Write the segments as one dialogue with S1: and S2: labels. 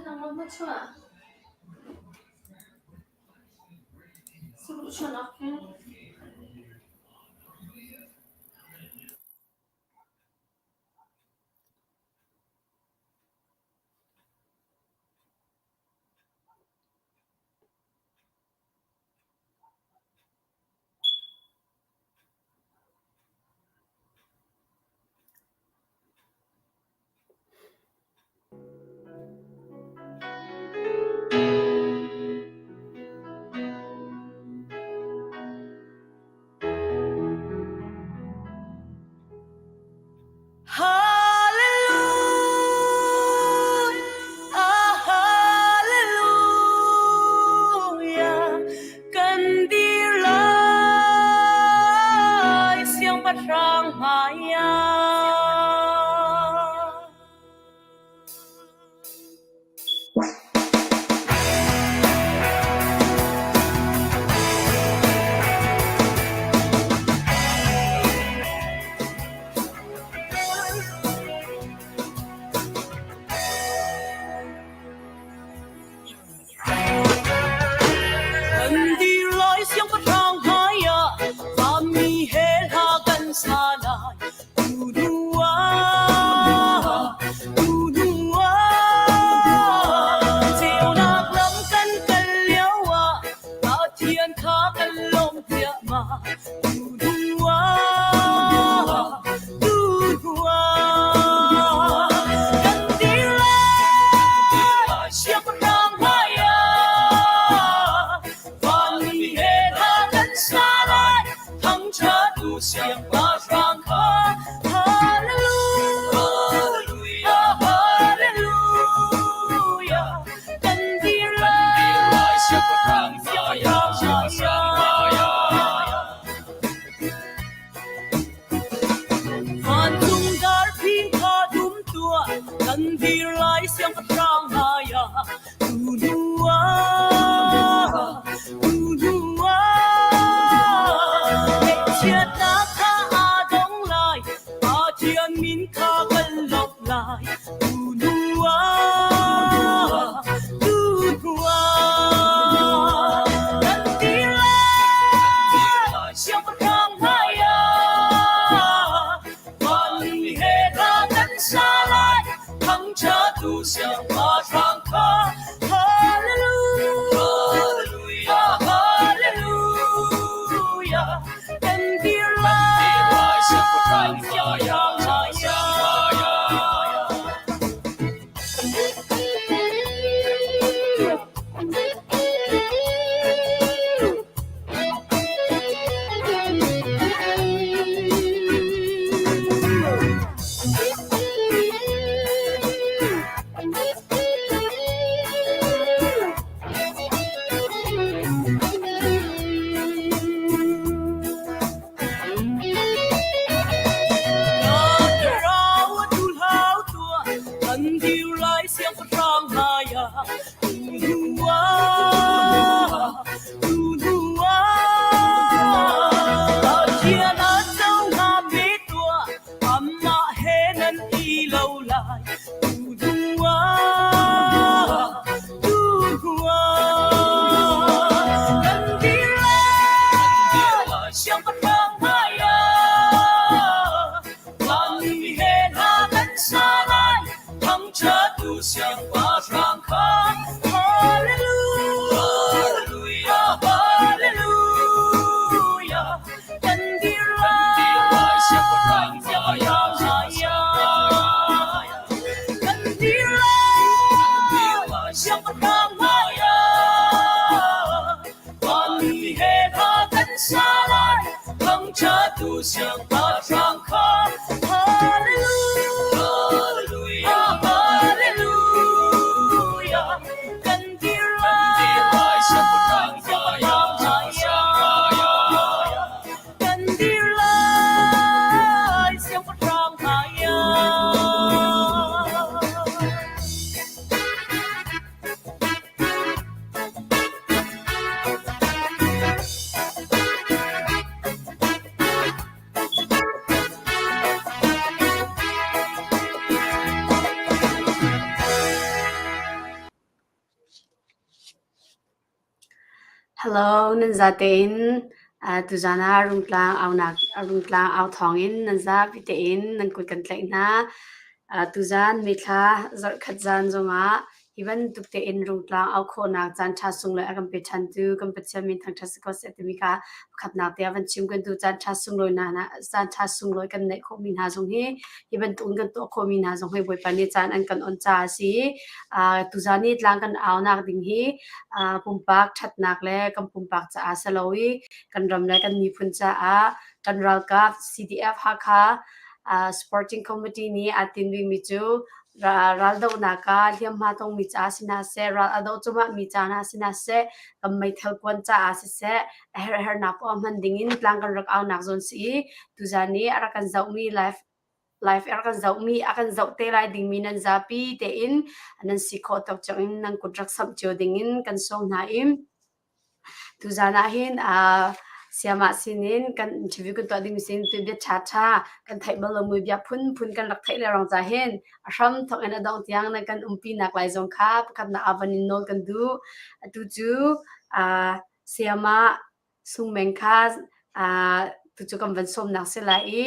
S1: Hallelujah, hallelujah, kan dir lai siangpahrang hmaiah. Kan dir lai siangpahrang hmaiah, vanmi he hla kan sa lai. Ceunak lam kan kal lioah Pathian kha kan lawm ziahmah. Kan dir lai siangpahrang hmaiah, vanmi he hla kan sa lai. Thangṭhattu siangpahrang kha Hallelujah, Hallelujah, kan dir lai siangpahrang Vancung darphing kha dum tuah, kan dir lai siangpahrang hmaiah. Ngaihchiatnak kha aa dong lai, Pathian min kha kan lawmh lai. Kan ti lai, siangpahrang hmaiah, vanmi he hla kan sa lai. Thangṭhattu siangpahrang kha Hallelujah, Hallelujah, kan dir lai siangpahrang Kan dir lai siangpahrang hmaiah Pathian a co hngami tuah, amah he nan i lo lai. Kan dir lai, siangpahrang hmaiah, vanmi he hla kan sa lai. Thangṭhattu siangpahrang kha Hallelujah, Hallelujah, kan dir lai siangpahrang hmaiah. Kan dir lai siangpahrang hmaiah, vanmi he hla kan sa lai. Thangṭhattu siangpahrang kha Hallelujah, Hallelujah, kan dir lai siangpahrang hmaiah. Kan dir lai siangpahrang hmaiah.
S2: Hello, nan zatein tuzaan ah Rungtlang aunak Rungtlang au thawngin nan zapi tein nan kut kan tlaih hna. Tuzaan mithla zarhkhat zaan zongah hi bantuk tein Rungtlang au khawhnak caan ṭha sunglawi a kan pe ṭhantu kan Pathian min thangṭhat si ko seh timi kha pakhatnak te ah van chim kan duh. Caan ṭha sunglawi hna caan ṭha sunglawi kan neih khawhmi hna zong hi hi bantuk in kan tuah khawhmi hna zong hi Bawipa nih caan an kan on caah a si. Tuzaan i tlang kan aunak ding hi pumpak ṭhatnak le kan pumpak caah si lo i kan ram le kan miphun caah kan ralkap CDF Hakha Sporting Committee nih aa tinhmi cu raldohnak ah hliamhma tongmi caah si hna seh, ral a doh cuahmahmi ca hna si hna seh, kan meithal kuan caah siseh, a herhhernak poah hman dingin tlang kan rak aunak zawn si i tuzaan i a rak kan zohmi live live a kan zohmi a kan zoh te lai dingmi nan zapi tein nan si khawh tawk cio in nan kut rak samh cio dingin kan sawm hna i tuzaan ah hin Siamah sinin kan interview kan tuah dingmi sin bia ṭhaṭha kan theih bal lomi bia phunphun kan rak theih le rong ca hin a hram thawk in a dongh tiang nan kan umpi nak lai zong kha pakhatnak ah van in nawl kan duh. Atu cu Siamah Sungmeng kha tucu kan van sawmnak si lai i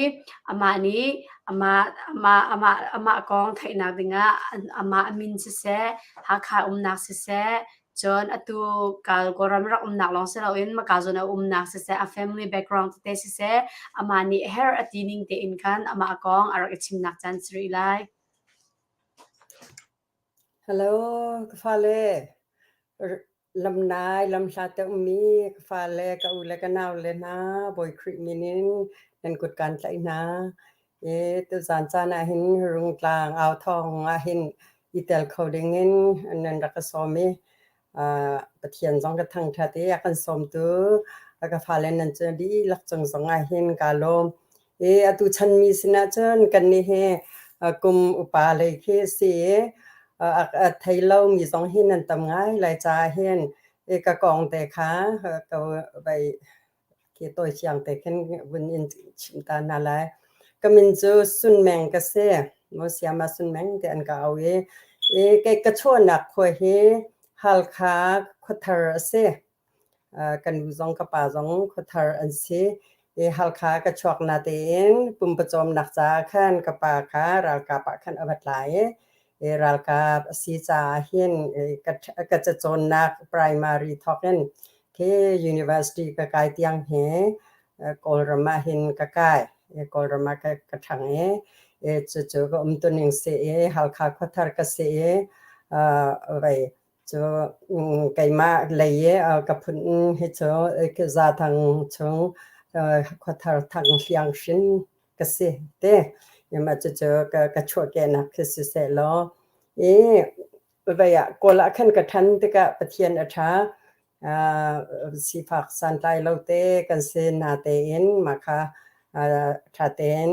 S2: amah nih amah amah amah amah kong theihnak dingah amah a min siseh, Hakha umnak siseh, cun atu Kawlram rak umnak lawng si loin maka zawn a umnak siseh, a family background tete siseh, amah nih a herh a ti ning tein khan amah kong a rak i chimnak caan si rih lai.
S3: Hello, ka fale. Lamnai, lamhlat a ummi ka fale, ka u le ka naule hna, Bawi Khrih min in nan kut kaan tlaih hna. I tuzaan caan ah hin Rungtlang au thawng ah hin i tel kho ding in nan rak ka sawm i Pathian zong ka thangṭhat i a kan sawmtu ka fale nan cu dihlak cung zong ah hin kaa lawm. I atu chanmi sinah cun kannih hi kum upa lei khi a si i a thei lomi zong hi nan tam ngai lai caah hin i ka kong te kha ka vai khi tawifiang te khin vun in chim ta hna lai. Ka min cu Sun Meng ka si. Mosiama Sun Meng ti an ka au i i kei ka chuahnak khua hi Halkha khuathar a si. Ka nu zong ka pa zong khuathar an si. I Halkha ka chuak natein pumpawcawmnak caah khan ka pa kha ralkap ah khan a va tlai i ralkap a si caah hin ka ka cacawnnak primary thawk in khi university ka kai tiang hi Kawlram ah hin ka kai. Kawlram ah ka ṭhang i cucu ka umtuning si i Halkha khuathar ka si i vei Cu keimah lei i ka phun hi cu Zathang chung Khuathar Thang Hliang hrin ka si te. Mah cucu ka chuahkehnak khi siseh law i vei ah Kawl ah khan ka ṭhan tikah Pathian a ṭha. Sifak santlai lo te kan si natein mah kha ṭha tein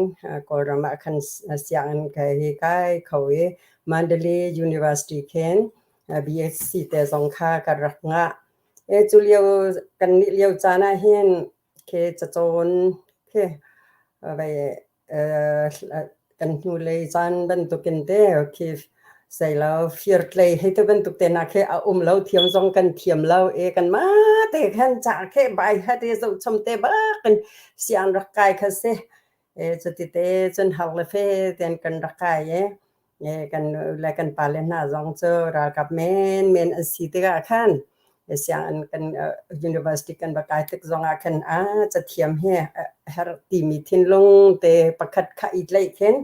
S3: Kawlram ah khan sianginn ka hi kai kho i Mandalay University khin BSc te zong kha ka rak ngah. Cu lio kan nih lio caan ah hin khi cacawn khi vei kan hnulei caan bantukin te khi zeilo firtlei hei ti bantuk te hna khi a um lo thiam zong kan thiam lo i kanmah te khan ca khi bai hat i zohchom te bak in siang rak kai kha si. Cuti te cun har le fe tein kan rak kai i kan le kan pale hna zong cu ralkap menmen an si tikah khan sianginn kan university kan va kai tik zongah khan a cathiam hi herh timi thinlung te pakhat kha i tlaih khin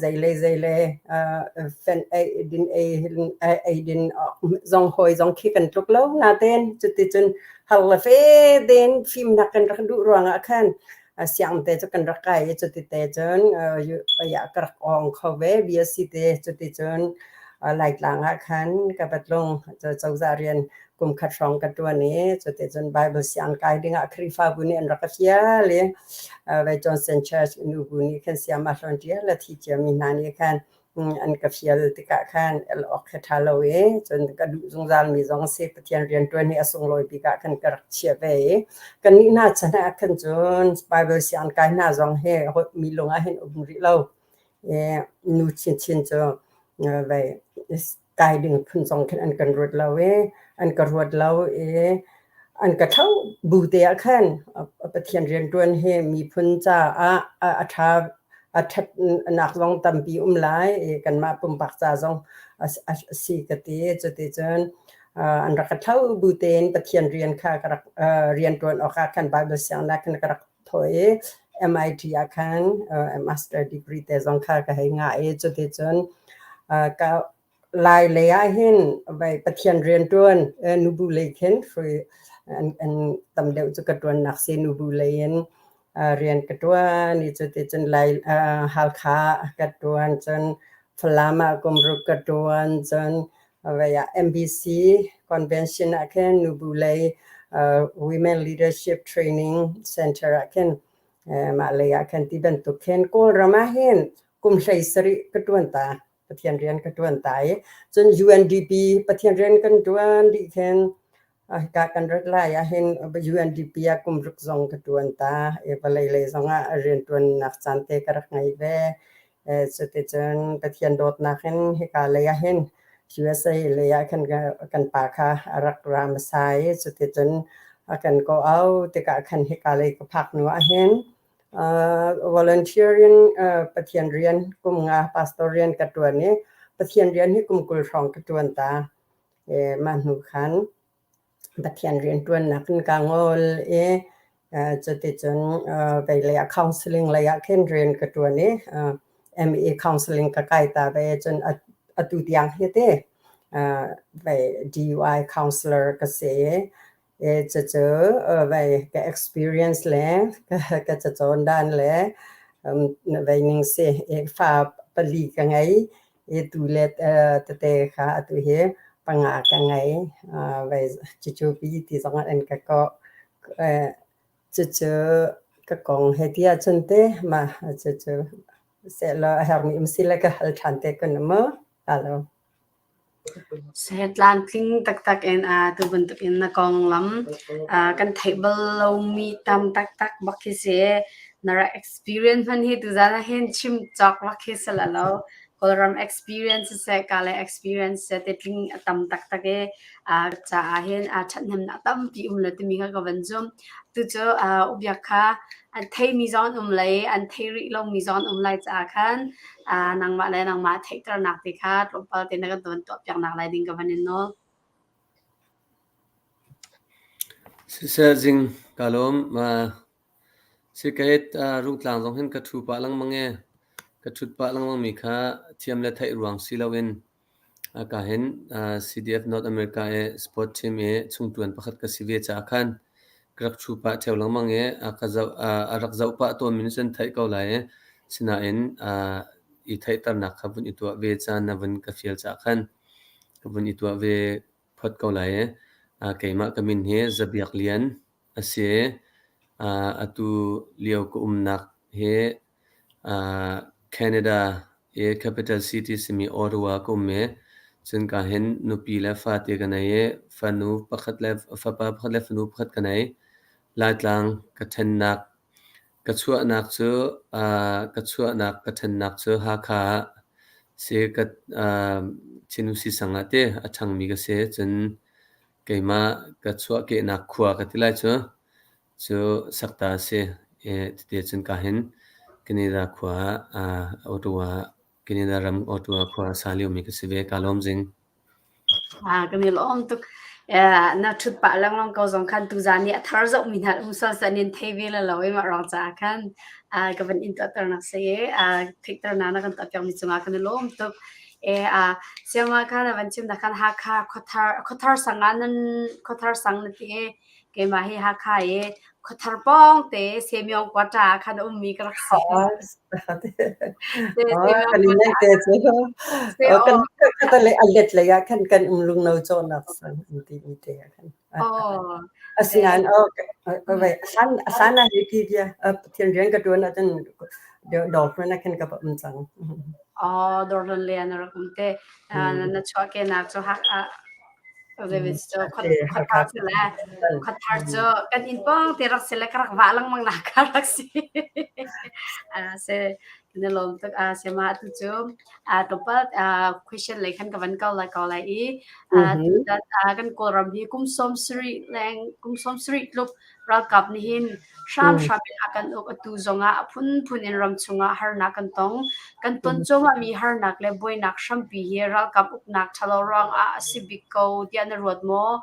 S3: zeilei zeilei fenh ei din ei ei din zong hawi zong khi kan tluk lo natein cuticun har le fe tein fimnak kan rak duh ruangah khan siang te cu kan rak kai i cuti te cun ka rak awng kho ve BSc te cuticun Laitlang ah khan ka va tlung. Cozah rian kum khat hrawng ka ṭuan i cuticun Bible siang kai dingah Khrihfabu nih an rak ka fial i Vai Johnson Church nubu nih khan Siama Hlawn Ṭial a thi ciami hna nih khan an ka fial tikah khan el awk khi ṭha lo i cun ka duh zungzalmi zong a si. Pathian rianṭuan hi a sunglawi bik ah khan ka rak chiah ve i kannih hna chan ah khan cun Bible siang kai hna zong hi mi lung ah hin um rih lo. Nu chinchin cu vei kai ding phun zong khin an kan ruat lo i an ka ruat lo i. An ka thlauh bu te ah khan Pathian rianṭuan hi miphun caah a ṭha a ṭhatnak zong tampi um lai i kanmah pumpak ca zong a si ka ti. Cuticun an rak ka thlauh bu tein Pathian rian kha ka rak rianṭuan awkah khan Baibal sianginn ah khan ka rak thawh i MIT ah khan master degree te zong kha ka hei ngah i cuticun ka Lai lei ahhin vei Pathian rianṭuan nubu lei khin hrui an tam deuh cu ka ṭuannak si nubu lei in rian ka ṭuan i cuticun Lai Halkha ka ṭuan cun Falam ah kum ruk ka ṭuan cun vei ah MBC convention ah khin nubu lei Women Leadership Training Center ah khin mah lei ah khin ti bantuk khin Kawlram ah hin kum 17 ka ṭuan ta. Pathian rian ka ṭuan ta i cun UNDP Pathian rian kan ṭuan dih khin hika kan rat lai ahhin UNDP ah kum ruk zong ka ṭuan ta i vawlei lei zongah rianṭuannak caan te ka rak ngei ve. Cuticun Pathian dawtnak in hika lei ahhin USA lei ah khan kan pa kha a rak ra hmasa i cuticun a kan kawh-auh tikah khan hika lei ka phak hnu ahhin Volunteer in Pathian rian kum nga pastor rian ka ṭuan i Pathian rian hi kum 20 hrawng ka ṭuan ta. Mah hnu khan Pathian rian ṭuannak in kaa ngol i cuticun veilei ah counseling lei ah khin rian ka ṭuan i MA counseling ka kai ta ve. Cun atu tiang hi te DUI counselor ka si i Cucu vei ka experience le ka cacawn dan le vei ning si. Fa pali ka ngei i tu le tete kha atu hi panga ka ngei. Vei cucu pi ti zong ah an ka kawh. Cucu ka kong he ti ahcun teh mah cucu sehlaw a herhmi um si le ka hal ṭhan te kun mu. Halo.
S2: Tlamtling taktak in tu bantukin na konglam kan theih bal lomi tam taktak bak khi si. Na rak experience hmanh hi tuzaan ah hin chim cawk bak khi si la lo. Kawlram experience siseh, Kale experience siseh ti tling a tam taktak i caah hin ṭhathnemnak tampi um lo timi kha ka van zumh. Tucu ubiak kha an theimi zong an um lai i an theih rih lomi zong an um lai caah khan nangmah le nangmah theihternak ti kha tlawmpal te na kan van tuahpiaknak lai ding ka van in nawl.
S4: Siseh zing ka lawm. Sikeit Rungtlang zong hin ka ṭhu pah lengmang i ka ṭhut pah lengmang mi kha thiam le theih ruang si loin Ka hin CDF North America i sport team i chungṭuan pakhat ka si ve caah khan ka rak ṭhu pah ṭheo lengmang i a rak zoh pah tawnmi nih cun theih ko lai i sinain i theihternak kha vun i tuah ve caan na vun ka fial caah khan ka vun i tuah ve phot ko lai i keimah ka min hi Za Biak Lian a si i atu lio ka umnak hi Canada i capital city simi Ottawa ka um i cun ka hin nupi le fate ka nei i fanu pakhat le fapa pakhat le fanu pakhat ka nei. Laitlang ka ṭhennak ka chuahnak cu ka chuahnak ka ṭhennak cu Hakha ah si ka Chinusii sang ah ti a ṭhangmi ka si. Cun keimah ka chuahkehnak khua ka ti lai cu. Cu sakta a si i titi cun ka hin Canada khua ah Ottawa Canada ram Ottawa khua a sa liomi ka si ve. Kaa lawm zing.
S2: Kan i lawm tuk. Na ṭhut pah lengmang ko zong khan tuzaan i a thar zohmi hna um sual seh nin thei ve la lo i mah ruang caah khan ka van in tuahternak si i theihternak na kan tuahpiakmi cungah kan i lawm tuk. Siangma khan a van chimnak khan Hakha khuathar khuathar sang ah nan khuathar sang na ti i Keimah hi Hakha i khuathar pawng te Semyong quarter ah khan a ummi ka rak si.
S3: Kan i naih te cu. Kan khat le a let lei ah khan kan um lungno cawhnak sang an ti mi te ah khan. Asinain san sana hi ti bia Pathian rian ka ṭuan ahcun dawr ah khan ka va um cang.
S2: Oh, dawr le na rak um te. Na chuahkehnak cu Hakha Khuathar cu le khuathar cu kan inn pawng te rak si le ka rak vah lengmang nak ka rak si. Se Na lawm tuk a siama tu cu tlawmpal question lei khan ka van kau lai ko lai i tutan kan Kawlram hi kum 70 leng kum 70 tluk ralkap nih hin hramhram in a kan uk. Atu zongah a phunphun in ram chungah harnak kan tong. Kan ton cuahmah mi harnak le buainak hrampi hi ralkap uknak ṭhalo ruangah a si bik ko tiah na ruat maw?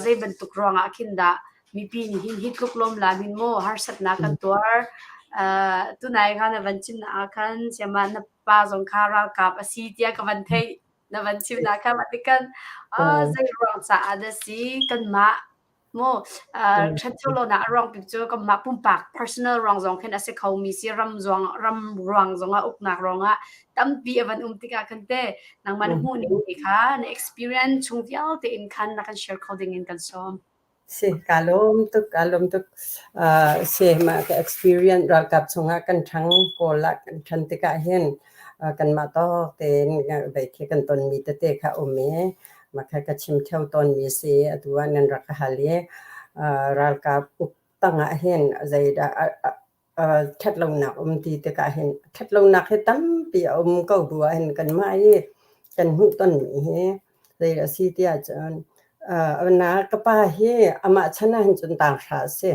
S2: Zei bantuk ruangah khin dah mipi nih hin hi tluk lawmlam hin maw harsatnak kan tuar? Tunai kha na van chimnak ah khan siama na pa zong kha ralkap a si tiah ka van theih. Na van chimnak kha mah tikan zei ruang caah dah si kanmah maw ṭhancho lonak a ruang bik cu kanmah pumpak personal ruang zong khin a si kho mi si, ram zuang ram ruang zongah uknak ruangah tampi a van um tikah khan te nangmah na hmuh ning te kha na experience chung vialte in khan na kan share kho ding in kan sawm.
S3: Si, kaa lawm tuk, kaa lawm tuk. Si, mah ka experience ralkap chungah kan ṭhang Kawl ah kan ṭhan tikah hin kanmah tawk tein vei khi kan tonmi tete kha a um i mah kha ka chim ṭheo tawnmi si. Atu ah nan rak ka hal i ralkap uk tangah hin zeidah ṭhatlonak um ti tikah hin ṭhatlonak hi tampi a um ko bu ah hin kanmah i kan hmuhtonmi hi zei a si tiah cun na ka pa hi amah chan ah hin cun tanghra a si.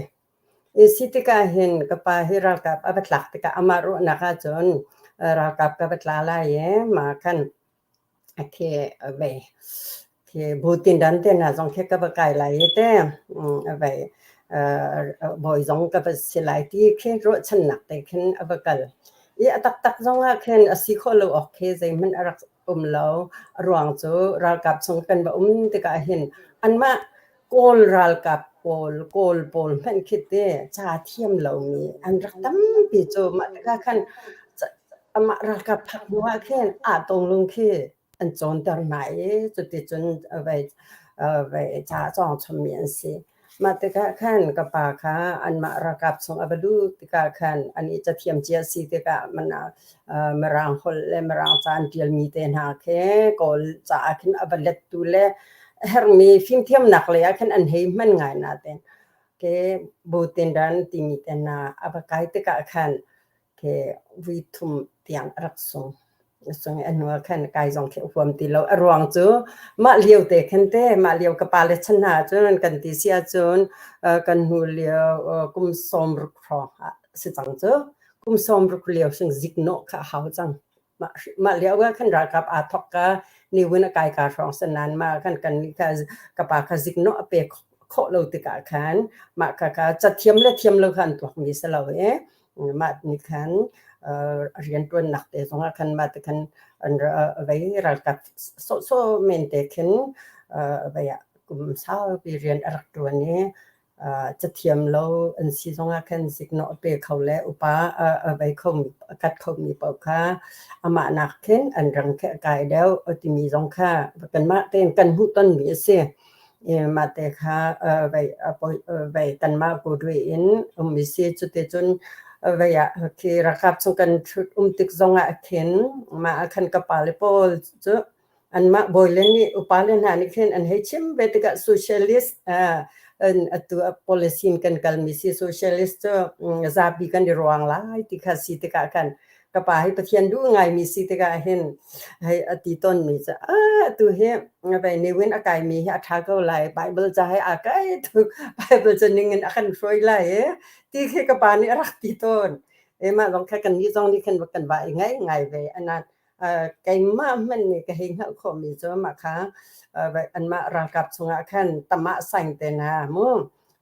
S3: I si tikah hin ka pa hi ralkap a va tlak tikah amah ruahnak ahcun ralkap ka va tla lai i mah khan Khi vei khi butindan te hna zong khi ka va kai lai i te vei bawi zong ka va si lai ti khi ruahchannak te khin a va kal. I a taktak zong ah khin a si khawh lo awk khi zeihmanh a rak um lo. A ruang cu ralkap chung kan va um tikah hin anmah Kawl ralkap pawl, Kawl pawl hmanh khi te ca thiam lomi an rak tampi cu. Mah tikah khan amah ralkap phak hnu ah khin aa tawng khi an cawnter hna i cuticun vei vei ca a cawng chommi an si. Mah tikah khan ka pa kha anmah ralkap chung a va lut tikah khan anih cathiam cia si tikah man ah Mirang holh le Mirang ca an ṭialmi te hna khi Kawl ca ah khin a va lettu le a herhmi fimthiamnak lei ah khin an hei hman ngai nain ke butinran timi te hna a va kai tikah khan ke vui thum tiang a rak sung. A sung i a hnu ah khan kai zong khi a huam ti lo. A ruang cu mah lio te khan te mah lio ka pale chan hna ahcun kan ti si ahcun kan hnu lio kum 60 hrawng ah a si cang cu. Kum 60 lio sing ziknawh kha a hau cang. Mah mah lio ah khan ralkap aa thawk ka niwin a kai ka hrawng si nain mah khan kan nih kha ka pa kha ziknawh a pe khawh lo tikah khan mah kha kha cathiam le thiam lo kha an tuakmi si lo i mah nih khan rianṭuannak te zongah khan mah ti khan an vei ralkap sawhsawh men te khin vei ah kum saupi rian a rak ṭuan i cathiam lo an si zongah khan ziknawh a pe kho le upa a vei khomi a kat khomi paoh kha amah nak khin an rang khi a kai deuh timi zong kha kanmah tein kan hmuhtonmi a si. Mah te kha vei vei kanmah kudui in um i si. Cuticun vei ah khi ralkap chung kan ṭhut um tik zongah khin mah ah khan ka pale pawl cu Anmah bawile nih upale hna nih khin an hei chim ve tikah socialist atu policy in kan kalmi si socialist cu zapi kan i ruang lai ti kha si tikah khan ka pa hi Pathian duh ngaimi si tikah hin hei a ti tawnmi cu atu hi vei niwin a kaimi hi a ṭha ko lai Bible ca he aa kai tuk Bible ca ning in a kan hruai lai i ti khi ka pa nih a rak ti tawn. E mah zong kha kan nih zong nih khan kan va i ngai ngai ve anan Keimah hmanh nih ka hei hngalh khawhmi cu mah kha anmah ralkap chungah khan tamah saing te hna mu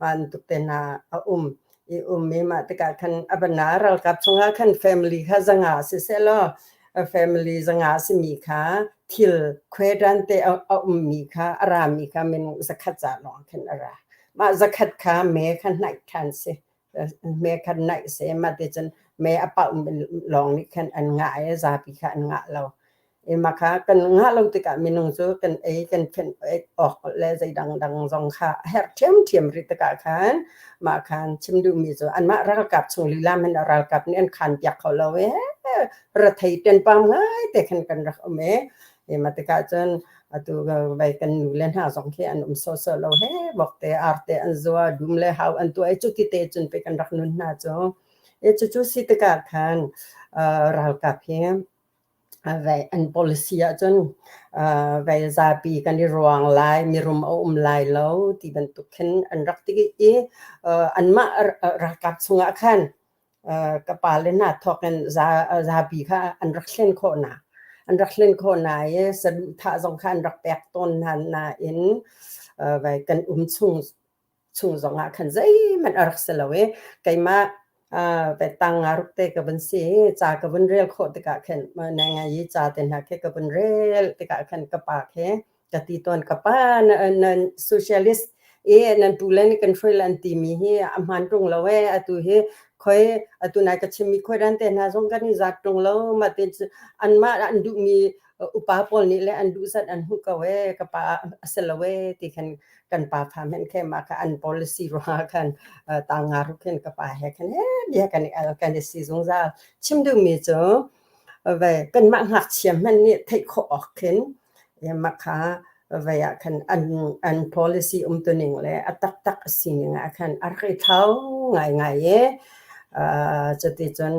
S3: bantuk te hna a um i um i mah tikah khan a va na ralkap chungah khan family kha zanga siseh law family zanga simi kha thil khuaidan te a ummi kha a rami kha minung zakhat ca lawng khin a ra. Mah zakhat kha me kha hnaih ṭhan si. Me khan naih seh mah ti cun me a pauh lawng nih khan an ngah i zapi kha an ngah lo. I mah kha kan ngah lo tikah minung cu kan ei kan fenh awk le zei dangdang zong kha a herh ṭhiamṭhiam rih tikah khan mah khan chim duhmi cu anmah ralkap chung lila hmanh ah ralkap nih an khan piak kho lo i rethei ṭenpam ngai te khan kan rak um i i mah tikah cun Atu vei kan nu le hna zong khi an um sawhsawh lo he vokte arte an zua dum le hau an tuah i cuti te cun pe kan rak nun hna cu. E cucu si tikah khan ralkap hi vei an policy ahcun vei zapi kan i ruang lai, mirum a um lai lo ti bantuk khin an rak ti i anmah ralkap chungah khan ka pale hna thawk in zapi kha an rak thlen khawh hna. An rak thlen khawh hna i saduhthah zong kha an rak pek tawn hna nain vai kan um chung chung zongah khan zeihmanh a rak si lo i keimah tang nga ruk te ka vun si i ca ka vun rel khawh tikah khin ngai i ca te hna khi ka vun rel tikah khan ka pa khi ka ti tawn ka pa na socialist i nan pu le nih kan hruai le an timi hi a hmaan ṭung lo ee atu hi khoi atu nai ka chimmi khoi dan te hna zong kan i zat ṭung lo mah te anmah an duhmi upa pawl nih le an duh zat an hmuh ko ee ka pa a si lo ee ti khan kan pa fa hmenh khe mah kha an policy ruangah khan tanga ruk hin ka pa he khan he bia kan i al kan i si zungzal. Chim duhmi cu ve kanmah ngakchia hmanh nih theih khawh awk khin mah kha vei ah khan an an policy umtuning le a taktak a sining ah khan a rak i thlau ngaingai i cuticun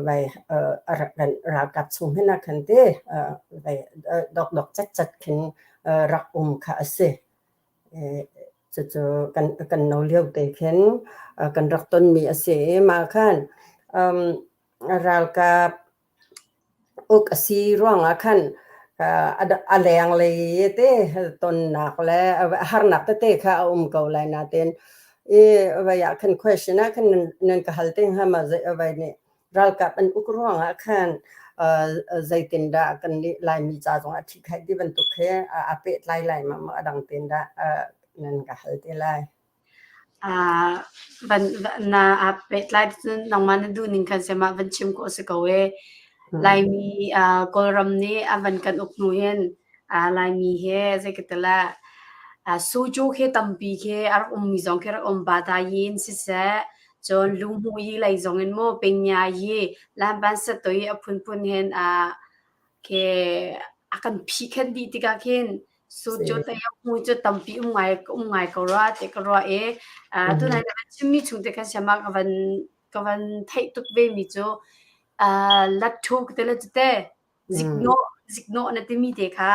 S3: vai ralkap chung hmanh ah khan te vai dawkdawk catcat khin rak um kha a si. Cucu kan kan no lio te khin kan rak tonmi a si i mah khan ralkap uk a si ruangah khan a lenglei te tonnak le harnak tete kha a um ko lai nain i vai ah khan question ah khan nan ka hal te hnga ma vai nih ralkap an uk ruangah khan zeitindah kan nih Laimi ca zongah ṭhikhaih ti bantuk he aa pehtlai lai ma maw a dang tein dah nan ka hal te lai.
S2: Van na aa pehtlai cun nangmah na duhning khan siamah van chim khawh a si ko ee. Laimi Kawlram nih a van kan uk hnu hin Laimi he zei ka ti le sojo khi tampi khi a rak ummi zong khi a rak um. Batayin siseh, cun Luhmuyi lei zong in maw Pingyayi, Lamban Satoi a phunphun hin khi a kan phihkhenh dih tikah khin Sojo tayamu cu tampi um ngai ko rua ti ka ruah i tunai na van chimmi chung te khan siamah ka van theih tuk ve mi cu latṭhu ka ti le cute ziknawh ziknawh na timi te kha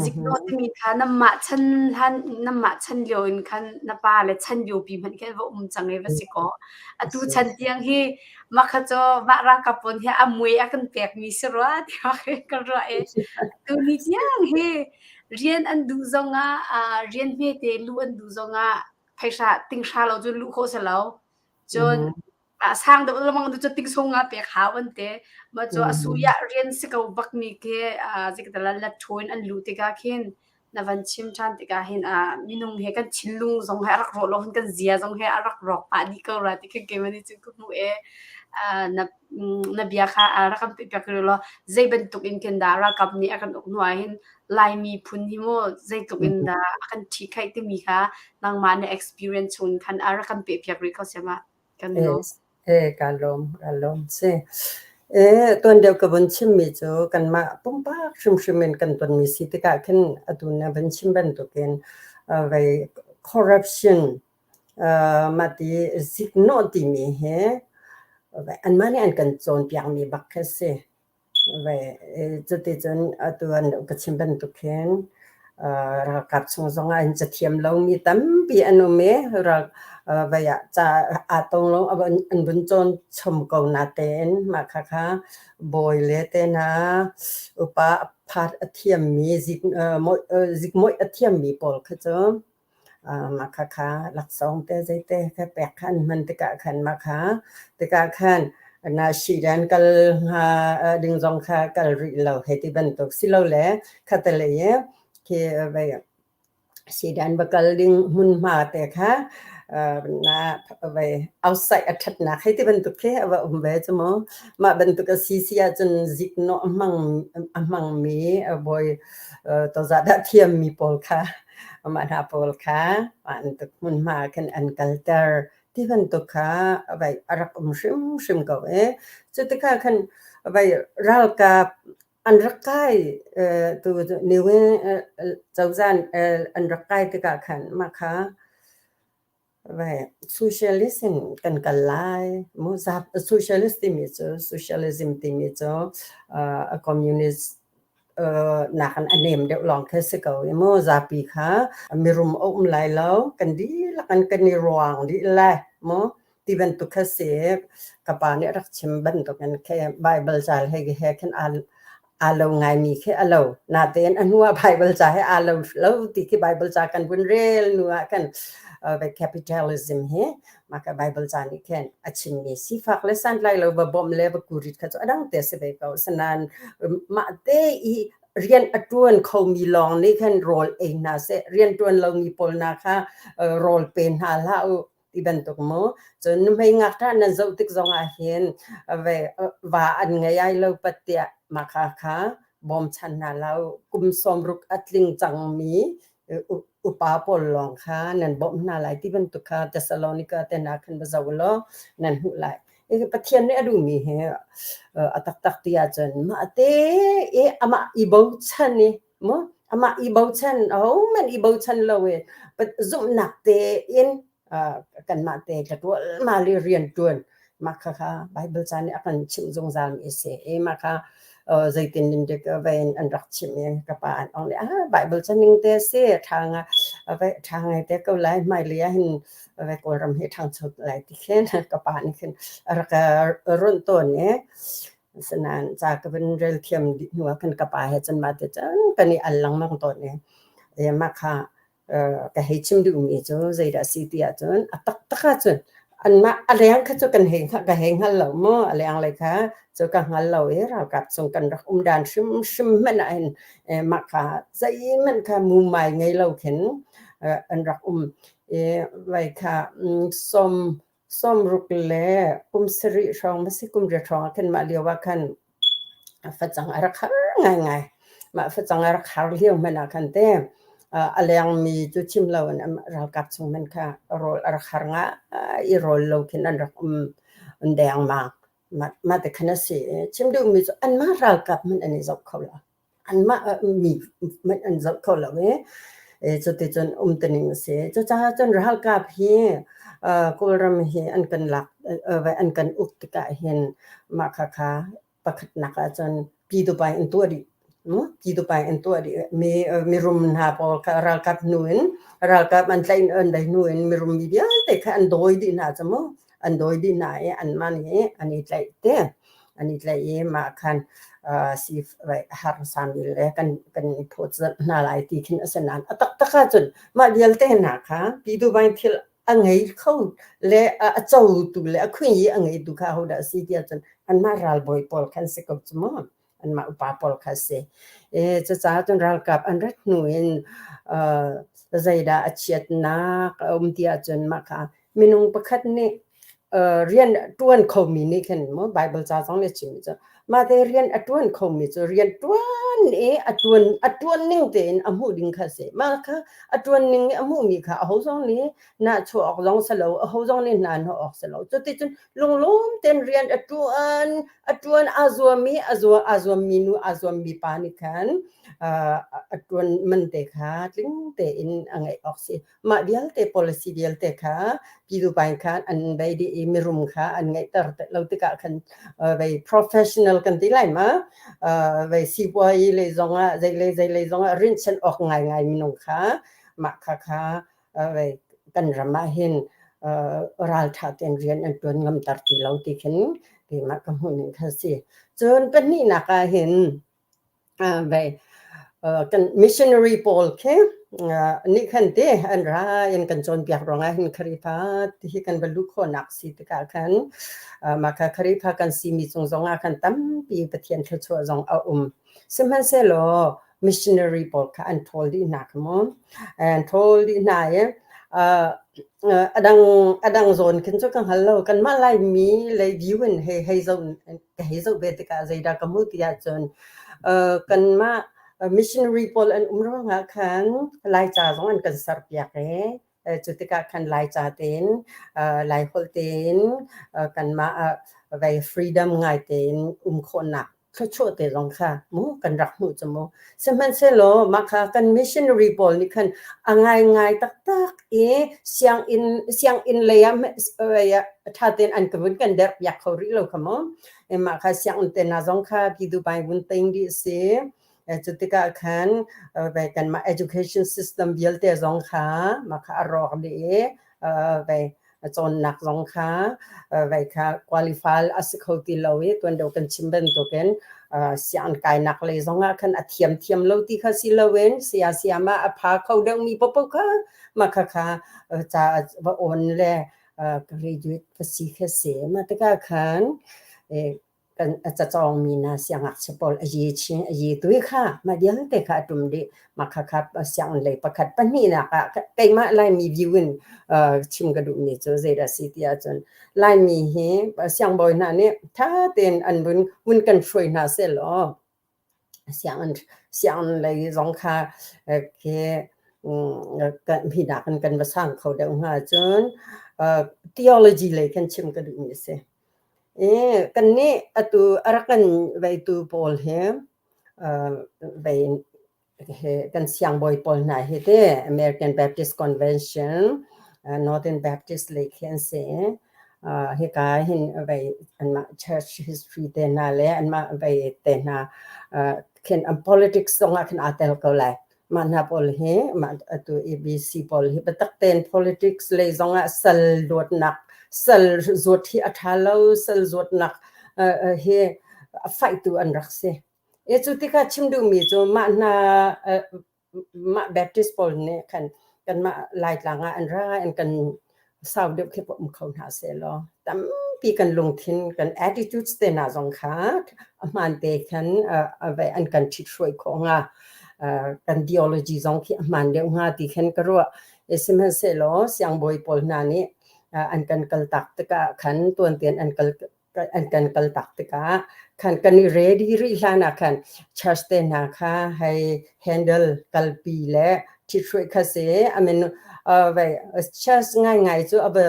S2: ziknawh timi kha nanmah chan hlan nanmah chan lio in khan na pa le chan lio pi hmanh khin va um cang i va si kaw atu chan tiang hi mah kha cu mah ralkap pawl hi a mui a kan pekmi si rua tiah ka ruah i tuni tiang hi rian an duh zongah rian hmete luh an duh zongah phaisa tinghra lo cun luh khawh si lo. Cun a sang deuh lengmang tu cu tingsung nga pek hau an ti. Mah cu a suya rian si ko bakmi khi zeitikdah latṭhu in an luh tikah khin na van chim ṭhan tikah hin minung he kan thinlung zong he a rak rawh lo hin kan zia zong he a rak rawk pah dih ko rua ti khin keimah nih cun ka hmuh i na na bia kha rak kan pehpiak rih law zei bantuk in khin dah ralkap nih a kan uk hnu ah hin Laimi phun hi mu zeitluk in dah a kan ṭhikhaih timi kha nangmah na experience chung khan a rak kan pehpiak rih ko siamah kan lawm.
S3: Eh, kaa lawm, kaa lawm. Si. Eh, tuan deuh ka vun chimmi cu kanmah pumpak hrimhrim in kan tonmi si tikah khin atu na vun chim bantukin vei corruption mah ti ziknawh timi hi anmah nih an kan cawnpiakmi bak khi a si. Cuticun atu an ka chim bantuk hin ralkap chung zongah hin cathiam lomi tampi an um i vei ah ca aa tong lo an vun cawn chom ko natein mah khakha bawi le te hna upa phat a thiammi zikmawih a thiammi pawl kha cu Mah khakha laksawng te zeite kha pek kha an hman tikah khan mah kha tikah khan na sidan kal hnga ding zong kha kal rih lo hei ti bantuk silole khatalei i khi vei sidan va kal ding hmunhma te kha na vei outside a ṭhatnak hei ti bantuk khi a va um ve cu mu. Mah bantuk a si si ahcun ziknawh a hmang a hmangmi bawi tozah dah thiammi pawl kha Mah hna pawl kha bantuk hmunhma ah khin an kalter ti bantuk kha vai a rak um hrimhrim ko i cu tikah khan vai ralkap an rak kai tu Niwin cozah an rak kai tikah khan mah kha. Socialist in kan kal lai. Socialist timi cu socialism timi cu a communist nakin a nem deuh lawng khi si ko i mu zapi kha mirum a um lai lo, kan dihlak in kan i ruang dih lai mu ti bantuk kha si. Ka pa nih a rak chim bantukin khi Bible ca he he khin aa lo ngaimi khi a lo. Natein a hnu ah Bible ca he aa lo lo ti khi Bible ca kan vun rel hnu ah khan capitalism hi mah ka Bible ca nih khin a chimmi sifak le santlai lo va bawmh le va kurit kha cu a dang te si ve ko. Asinain mah te i rian a ṭuan khomi lawng nih khan rawl ei hna seh, rian ṭuan lomi pawl hna kha rawl pe hna hlah u ti bantuk mu. Cun nuhmei ngakṭah nan zoh tik zongah hin va an ngei ai lo pat tiah mah kha kha bawmchan hna hlah u. Kum 60 a tling cangmi upa pawl lawng kha nan bawmh hna lai ti bantuk kha Thessalonica te hna khan va zoh law nan hmuh lai. Pathian nih a duhmi hi a taktak ti ahcun mah te i amah i bochan i mu amah i bochan ahohmanh i bochan lo i zumhnak tein kanmah te tla le rian ṭuan mah khakha Bible ca nih a kan chimh zungzalmi a si i mah kha zeitin in dik vein an rak chimh i ka pa an ong nih ah Bible ca ning te a si ṭha nga ṭha ngai te ko lai hmailei ah hin Kawlram hi ṭhangcho lai ti khin ka pa nih khin a rak runh tawn i asinain ca ka vun rel thiam dih hnu ah khan ka pa he cun mah ti cun kan i al lengmang tawn i mah kha ka hei chim duhmi cu zeidah a si ti ahcun a taktak ahcun anmah a leng kha cu kan hei ka hei hngal lo mu a leng lei kha cu ka hngal lo i ralkap chung kan rak um dan hrimhrim hmanh ah hin mah kha zeihmanh kha mumai ngei lo khin an rak um i vai kha sawm 60 le kum sarih hrawng masi kum riat hrawng ah khin mah lio ah khan facang a rak har ngaingai. Mah facang a rak har lio hmanh ah khan te a lengmi cu chim lo in ralkap chung hmanh kha rawl a rak har ngai i rawl lo khin an rak um dengmang. Mah ti khan a si. Chim duhmi cu anmah ralkap hmanh an i zoh kho lo. Anmah mi hmanh an zoh kho lo i cuticun umtuning a si. Cucaah cun ralkap hi Kawlram hi an kan lak an kan uk tikah hin mah khakha pakhatnak ahcun Pyidawpai an tuah dih. Pyidawpai an tuah dih. Mirum hna pawl kha ralkap hnu in ralkap an tlaih an dai hnu in mirum mi vialte kha an dawi dih hna cu mu. An dawi dih hna i anmah nih an i tlaih te. An i tlaih i mah khan harsami le kan i phawtzamh hna lai ti khin a si nain a taktak ahcun mah vialte hna kha Pyidawbai thil a ngei kho le a cotu le a khui i a ngeitu kha ahodah a si ti ahcun anmah ralbawi pawl khan si ko cu mu. Anmah upa pawl kha a si. Cucaah cun ralkap an rat hnu in zeidah a chiatnak a um ti ahcun mah kha minung pakhat nih rian ṭuan khomi nih khin maw Bible ca zong nih a chimmi cu mahte rian a ṭuan khomi cu rian ṭuan i a ṭuan a ṭuan ning tein a hmuh ding kha a si. Mah kha a ṭuan ning i a hmuhmi kha aho zong nih nahchuah awk zong si lo, aho zong nih hna hnawh awk si lo. Cuticun lunglawm tein rian a ṭuan, a ṭuan aa zuam i a zuam aa zuammi nu aa zuammi pa nih khan a ṭuan man te kha tling tein a ngeih awk si. Mah vialte policy vialte kha Pyidawbai khan an bei dih i mirum kha an ngeihter lo tikah khan vei professional kan ti lai ma vei sipuayi lei zongah zeilei zeilei zongah rinhchanh awk ngaingai minung kha mah kha kha vei kan ram ah hin ralṭha tein rian an ṭuan ngamter ti lo ti khin keimah ka hmuh ning kha si. Cun pahnihnak ah hin Vei kan missionary pawl khi nih khan ti an ra in kan cawnpiak ruangah hin Khrihfa ti hi kan va luh khawhnak si tikah khan mah kha Khrihfa kan simi cung zongah khan tampi Pathian thluachuah zong a um. Sihmanhsehlaw missionary pawl kha an ṭhawl dih hna kha mu. An ṭhawl dih hna i a dang zawn khin cu ka hngal lo. Kanmah Laimi lei view in hei hei zoh ka hei zoh ve tikah zeidah ka hmuh ti ahcun kanmah missionary pawl an um ruangah khan Laica zong an kan serpiak i cu tikah khan Laica tein Laiholh tein kanmah vei freedom ngai tein um khawhnak. Thluachuah te zong kha mu kan rak hmuh cu mu. Sihmanhsehlaw mah kha kan missionary pawl nih khan a ngaingai taktak i sianginn sianginn lei ah ṭha tein an ka vun kan derh piak kho rih lo kha mu. Mah kha sianginn te hna zong kha Pyidawbai vun teing dih a si. Cu tikah khan kanmah education system vialte zong kha mah kha a rawk dih i cawnnak zong kha vei kha qualify a si kho ti lo i tuan deuh kan chim bantukin sianginn kainak lei zongah khan a thiam thiam lo ti kha si loin saya sayama a pha kho deuhmi paohpaoh kha mah khakha ca va awn le graduate va si kha si. Mah tikah khan kan a cacawngmi hna siangngakchia pawl a ye chin a ye tui kha mah vialte kha a ṭum dih. Mah khakha sianginn lei pakhat pahnihnak ah keimah Laimi view in chim ka duhmi cu zeidah a si ti ahcun Laimi hi siangbawi hna nih ṭha tein an vun vun kan hruai hna sehlaw sianginn sianginn lei zong kha khi hi nakin kan va sang kho deuh hnga. Cun theology lei khan chim ka duhmi a si. Kannih atu a rak kan veitu pawl hi vei kan siangbawi pawl hna hi ti American Baptist Convention, Northern Baptist lei khi an si. Hika hin vei anmah church history te hna le anmah vei te hna khin an politics zong ah khin aa tel ko lai. Mah hna pawl hi mah atu ABC pawl hi biatak tein politics lei zongah sal luatnak sal zuat hi a ṭha lo sal zuatnak hi a faihtu an rak si. E cu tikah chim duhmi cu mah hna mah Baptist pawl nih khan kanmah Laitlang ah an ra in kan sau deuh khi um kho hna sehlaw tampi kan lungthin kan attitudes te hna zong kha a hmaan te khan an kan ṭhithruai khawh hnga. Kan theology zong khi a hmaan deuh hnga ti khan ka ruah. Sihmanhsehlaw siangbawi pawl hna nih an kan kaltak tikah khan tuantein an kal an kan kaltak tikah khan kan i ready rih hlan ah khan church te hna kha hei handle kalpi le ṭhithruai kha si. I mean church ngaingai cu a va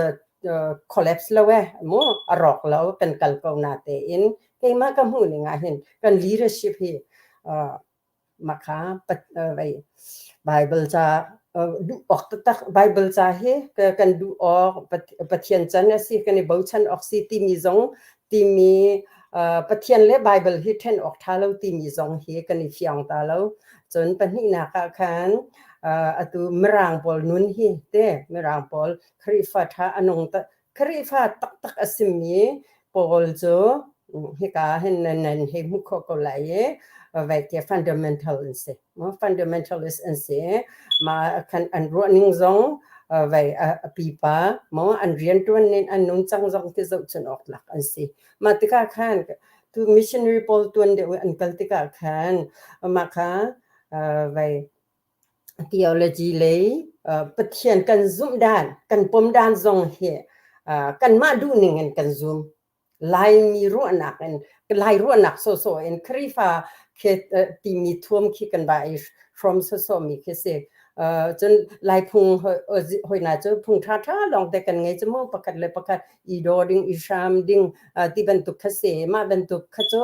S3: collapse lo e mu a rawk lo kan kal ko na tein keimah ka hmuh ning ah hin kan leadership hi Mah kha Baibal ca duh awk taktak Baibal ca hi kan duh awk Pathian can a si kan i bochan awk si timi zong timi Pathian le Baibal hi ṭhen awk ṭha lo timi zong hi kan i fiang ta lo. Cun pahnihnak ah khan atu Mirang pawl nun hi te Mirang pawl Khrihfa ṭha a nung Khrihfa taktak a simi pawl cu hika hin nan hei hmuh khawh ko lai i vaike fundamental an si. Fundamentalist an si. Ma khan an ruahning zong vai a pipa mo an rianṭuan ning an nungcang zong ti zohchun awk tlak an si. Mah tikah khan tu missionary pawl tuan deuh an kal tikah khan mah kha vai Theology lei Pathian kan zumh dan, kan pom dan zong hi kanmah duhning in kan zum. Laimi ruahnak in, Lai ruahnak sawhsawh in Khrihfa khi timi thuam khi kan va i hrawm sawhsawhmi khi si. Cun Laiphung hoi hna cu phung ṭhaṭha lawngte kan ngei cu mu, pakhat le pakhat i daw ding, i hram ding ti bantuk kha si. Mah bantuk kha cu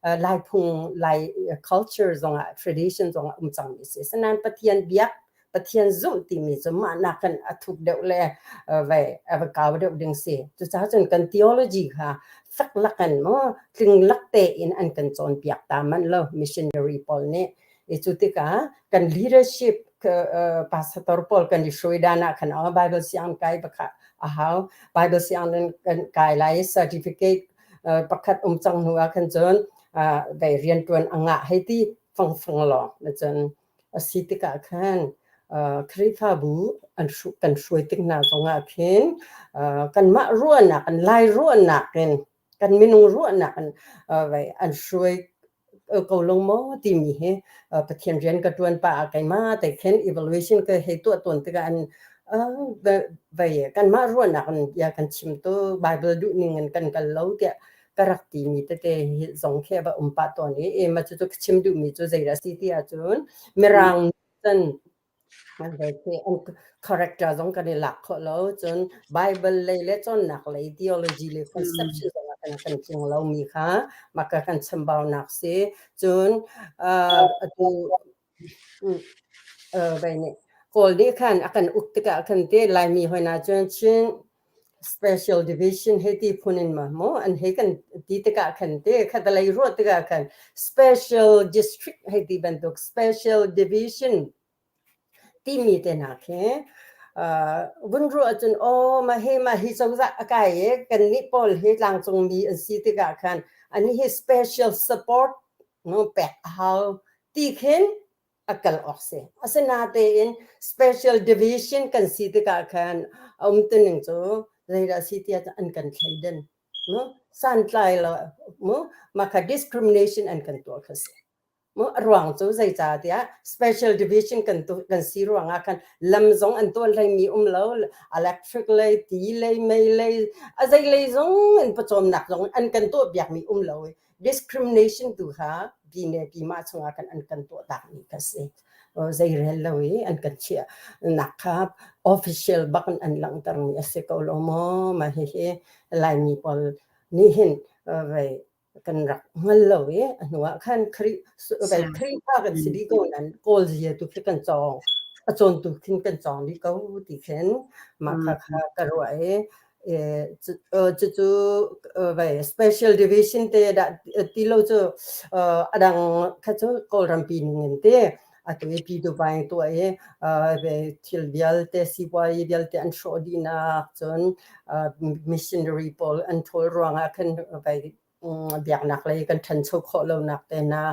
S3: Laiphung Lai culture zongah tradition zongah um cangmi si. Asinain Pathian biak Pathian zumh timi cu mah nakin a thuk deuh le vai a va kau deuh ding si. Cucaah cun kan theology kha fek lakin maw tling lak tein an kan cawnpiak ta manh lo missionary pawl nih. I cu tikah kan leadership pastor pawl kan i hruai dan ah khan Bible sianginn kai bakha a hau. Bible sianginn kan kai lai certificate pakhat um cang hnu ah khan cun dei rianṭuan a ngah hei ti fangfang lawng na cun a si tikah khan Khrihfabu an kan hruai tik hna zongah khin kanmah ruahnak in Lai ruahnak in kan minung ruahnak in an hruai ko lo maw timi hi Pathian rian ka ṭuan pah ah keimah te khin evaluation ka hei tuah tawn tikah an vei kanmah ruahnak in bia kan chim tu Bible duh ning in kan kal lo tiah ka rak timi tete hi zong khi a va um pah tawn i mah cucu ka chim duhmi cu zeidah a si ti ahcun Mirang cun Character zong kan i lak khawh lo. Cun Bible lei le cawnnak lei theology le conception zong ah Kan tling lomi kha mah ka kan chambaunak si. Cun atu Kawl nih khan a kan uk tikah khan te Laimi hoi hna cun Chin Special Division hei ti phun in ma maw an hei kan ti tikah khan te khatalei ruah tikah khan Special District hei ti bantuk Special Division timi te hna khi vun ruah ahcun aw mah hi mah hi cozah a kai i kannih pawl hi tlangcungmi an si tikah khan anih hi special support pek a hau ti khin a kal awk si. Asinatein special division kan si tikah khan a umtuning cu zeidah si tiah an kan thleidan. Mu santlai lo mu mah kha discrimination an kan tuah kha si. Mu a ruang cu zeicahtiah special division kan tu kan si ruangah khan lam zong an tuah hleimi um lo electric lei ti lei mei lei a zei lei zong in pawcawmnak zong an kan tuah piakmi um lo i discrimination tu kha pine pima chungah kan an kan tuah takmi kha si zei rel lo i an kan chiah nak kha official bak in an langhtermi a si ko lo maw mah hihi Laimi pawl nih hin vei kan rak hngal lo i a hnuah khan Khrih Khrihfa kan si dih ko nan Kawl zia tu khi kan cawng a cawntu khin kan cawng dih ko ti khin mah kha kha ka ruah i cucu vai special division te dah ti lo cu a dang kha cu Kawlrampi ning in te atu i pi Dubai tuah i thil vialte sipuazi vialte an hrawh dihnak cun missionary pawl an ṭhawl ruangah khan vai biaknak lei kan ṭhancho khawh lonak te hna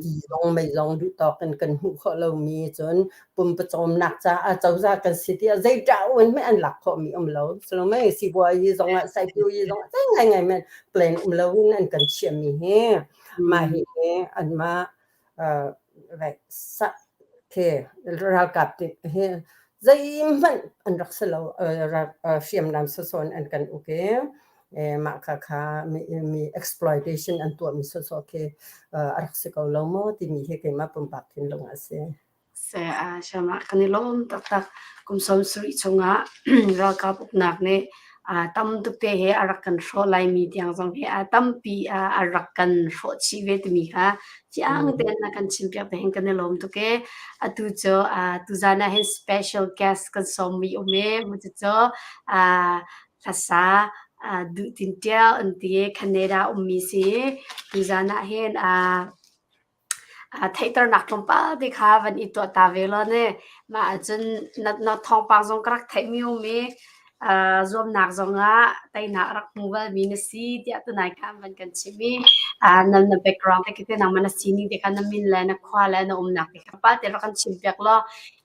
S3: ti zong mei zong duh tawk in kan hmuh khawh lomi cun pumpawcawmnak caah cozah kan si tiah zei ṭah in hmeh an lak khawhmi um lo salomei sipuazi zong ah saipiuyi zong ah zei ngaingai men plan um lo in an kan chiahmi hi mah hi anmah Ralkap hi zeihmanh an rak si lo. Hriamnam sawsawh in an kan uk i mah khakha mi exploitation an tuahmi sawsawh khi a rak si ko lo maw timi hi keimah pumpak thinlung a si.
S2: Siamah kan i lawm taktak. Kum 70 chungah ralkap uknak nih tam tuk te he a rak kan hrawh laimi tiang zong hi a tampi a rak kan hrawh chih ve timi kha fiang tein na kan chimpiak te hin kan i lawm tuk e. Atu cu tuzan ah hin special guest kan sawmmi um e. Cucu hlasa Duh Tin Ṭial an ti i Canada ummi si. Tuzan ah hin Theihternak tlawmpal te kha van i tuah ta ve law ne. Mah ahcun na, na thawngpang zong ka rak theihmi um i zuamnak zongah teinak a rak hmu balmi na si tiah tunai kha an van kan chimh i na, na background te khi nangmah na sining te kha na min le na khua le na umnak te kha pa te rak kan chimpiak law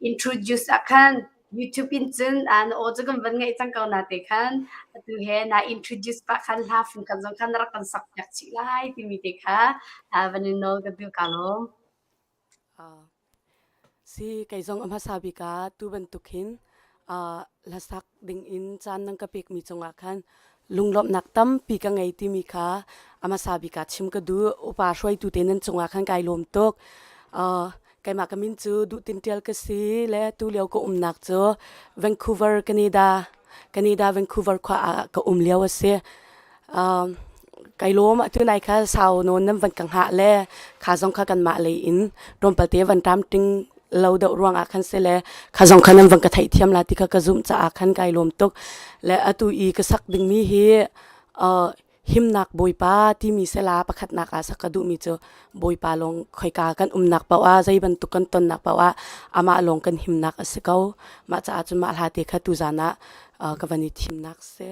S2: introduce ah khan YouTube in cun na aw cu kan van ngaih cang ko na te khan atu he na introduce pah khan hla fung khat zong khan na rak kan sak piak chih lai timi te kha van in nawl ka duh ka lawm.
S5: Si kei zong a hmasa bik ah tu bantuk hin hlasak ding in caan nan ka pekmi cungah khan lunglawmhnak tampi ka ngei timi kha a hmasa bik ah chim ka duh. Upa hruaitu te nan cungah khan kai lawm tuk. Keimah ka min cu Duh Tin Ṭial ka si le tulio ka umnak cu Vancouver, Canada, Canada Vancouver khua ah ka um lio a si. Um, kai lawm atu nai kha sau nawn nan van ka hngah le kha zong kha kanmah lei in tlawmpal te van ṭam ting lo deuh ruangah khan si le kha zong kha nan van ka theihthiam la ti kha ka zumh caah khan kai lawm tuk. Le atu i ka sak dingmi hi uh, himnak Bawipa timi sela pakhatnak ah sak ka duhmi cu Bawipa lawng khoika kan umnak paoh ah zei bantuk kan tonnak paoh ah amah lawng kan himnak a si ko. Mah caah cun mah hla te kha tuzan ah ka van i thimnak si.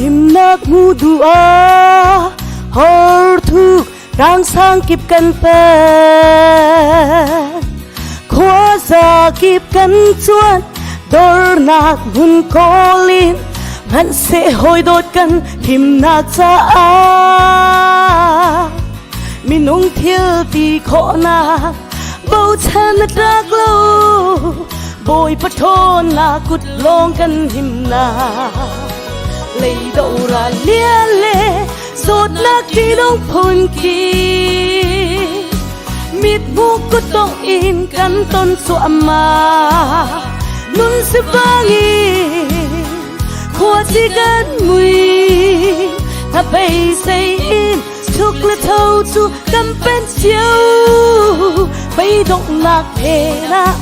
S6: Himnak hmu duh ah horthuk Rangsang kip kan pen Khuaza kip kan cuan Dornak hmun kawl in Hmanhseh hawi dawt kan himnak caah. Minung thil ti khawhnak bochan na tlak lo. Bawipa ṭhawnnak kut lawng kan himnak. Leido ral lian le zawtnak ṭihnung phun khi mithmuh kuttongh in kan ton cuahmah. Nun sivang in khuaci kan mui hnabei in chuk le tho cu kan pen cio. Beidonghnak phen ah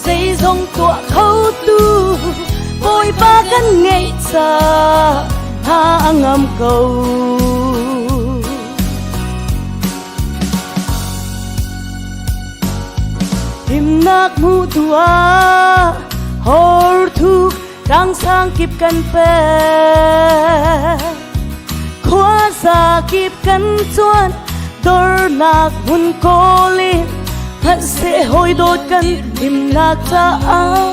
S6: zeizong tuah kho tu Bawipa kan ngeih caah hna a ngam ko. Himnak hmuh tu ah horthuk tlangsang kip kan pek. Khuaza kip kan cuan dornak hmun kawl in hngalhseh hawi dawt kan himnak caah.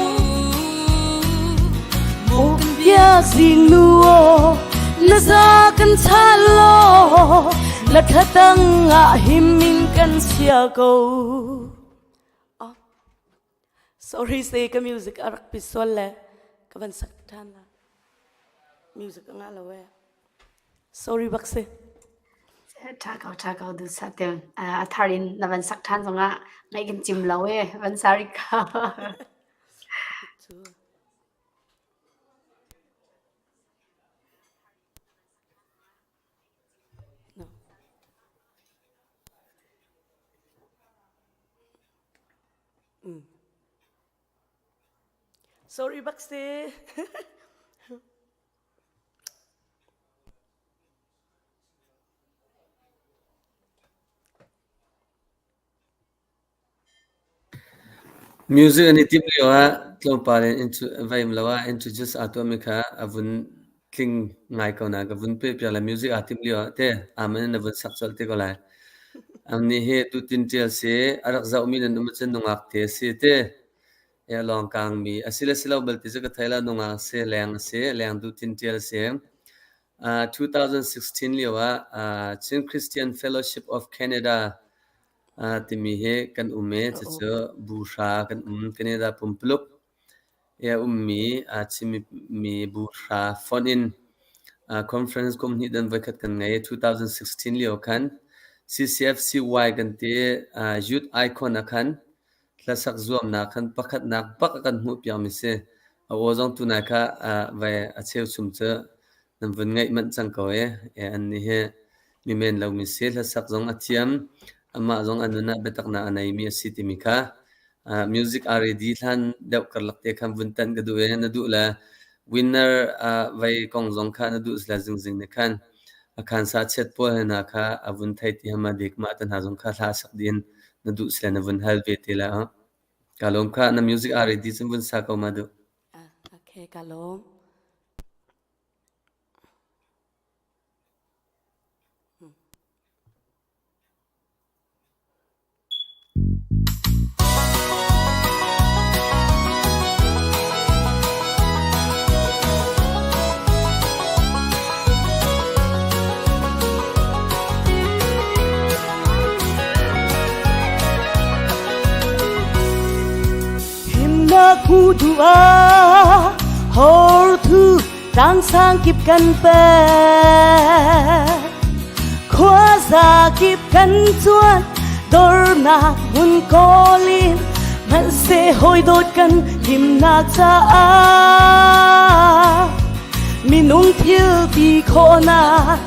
S6: Biak zingnu aw na za kan chan law na thlatang ah him in kan chia ko.
S5: Oh. Sorry se ka music a rak pi sual le ka van sak ṭhan la. Music a ngah lo e. Sorry bak si.
S2: Ṭha ko, ṭha ko duh sa te. A thar in na van sak ṭhan zongah ngaih kan cim lo e. Van sari ko.
S5: No. Sorry bak si.
S4: Music an i timh lio ah tlawmpal in vaim lo ah introduce aa tuahmi kha a vun tling ngai ko nain ka vun pehpiak le music aa timh lio ah te amen in na vun sak colh te ko lai. Amnih hi tutin ṭial si a rak zohmi nan um ahcun nungak te a si te. E a lawngkangmi a si le si lo belte cu ka thei lo nungak a si leng a si leng duhtin ṭial a si. 2016 lio ah Chin Christian Fellowship of Canada timi hi kan um i cucu bu hra kan um. Canada pumpuluk i a ummi Chinmi bu hra fonh in conference kum hnih dan voikhat kan ngei. 2016 lio khan CCFCY kan ti Youth Icon ah khan hlasak zuamnak khan pakhatnak bak a kan hmuhpiakmi si. A aw zong tunai kha vai a cheuchum cu nan vun ngaih manh cang ko e. Annih hi mi men lomi si. Hlasak zong a thiam. Amah zong a nun ah biataknak a neimi a si timi kha music a ready hlan deuh karlak te khan vun tanh ka duh i na duh le winner vei kong zong kha na duh sila zingzing ne khan a khan sa chiat pawl he hna kha a vun thei ti hama dik mah te hna zong kha hla sak din na duh sila na vun hal ve te la. Ka lawm kha na music a ready cun vun sa ko ma duh.
S5: Okay, ka lawm.
S6: Himnak hmu duh ah horthu tlangsang kip kan pek. Khuaza kip kan cuan dornak hmun kawl in hmanhseh hawi dawt kan himnak caah minung thil ti khawhnak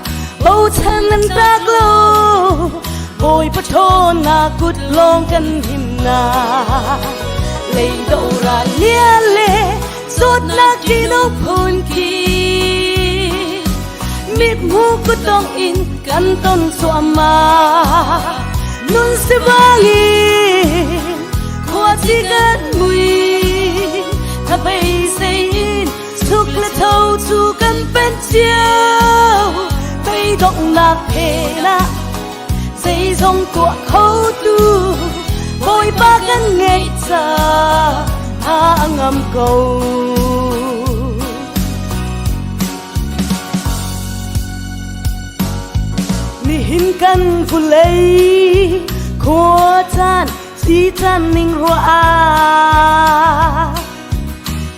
S6: bochan an tlak lo Bawipa ṭhawnnak kut lawng kan himnak leido ral lian le zawtnak ṭihno phun khi mithmuh kuttong in kan ton cuahmah nun sivang in khuaci kan mui hnabei in suk le tho cu kan pen cio beidonghnak phen ah zeizong tuah kho tu Bawipa kan ngeih caah a ngam ko. Hin kan vulei khua caan si caan ning rua ah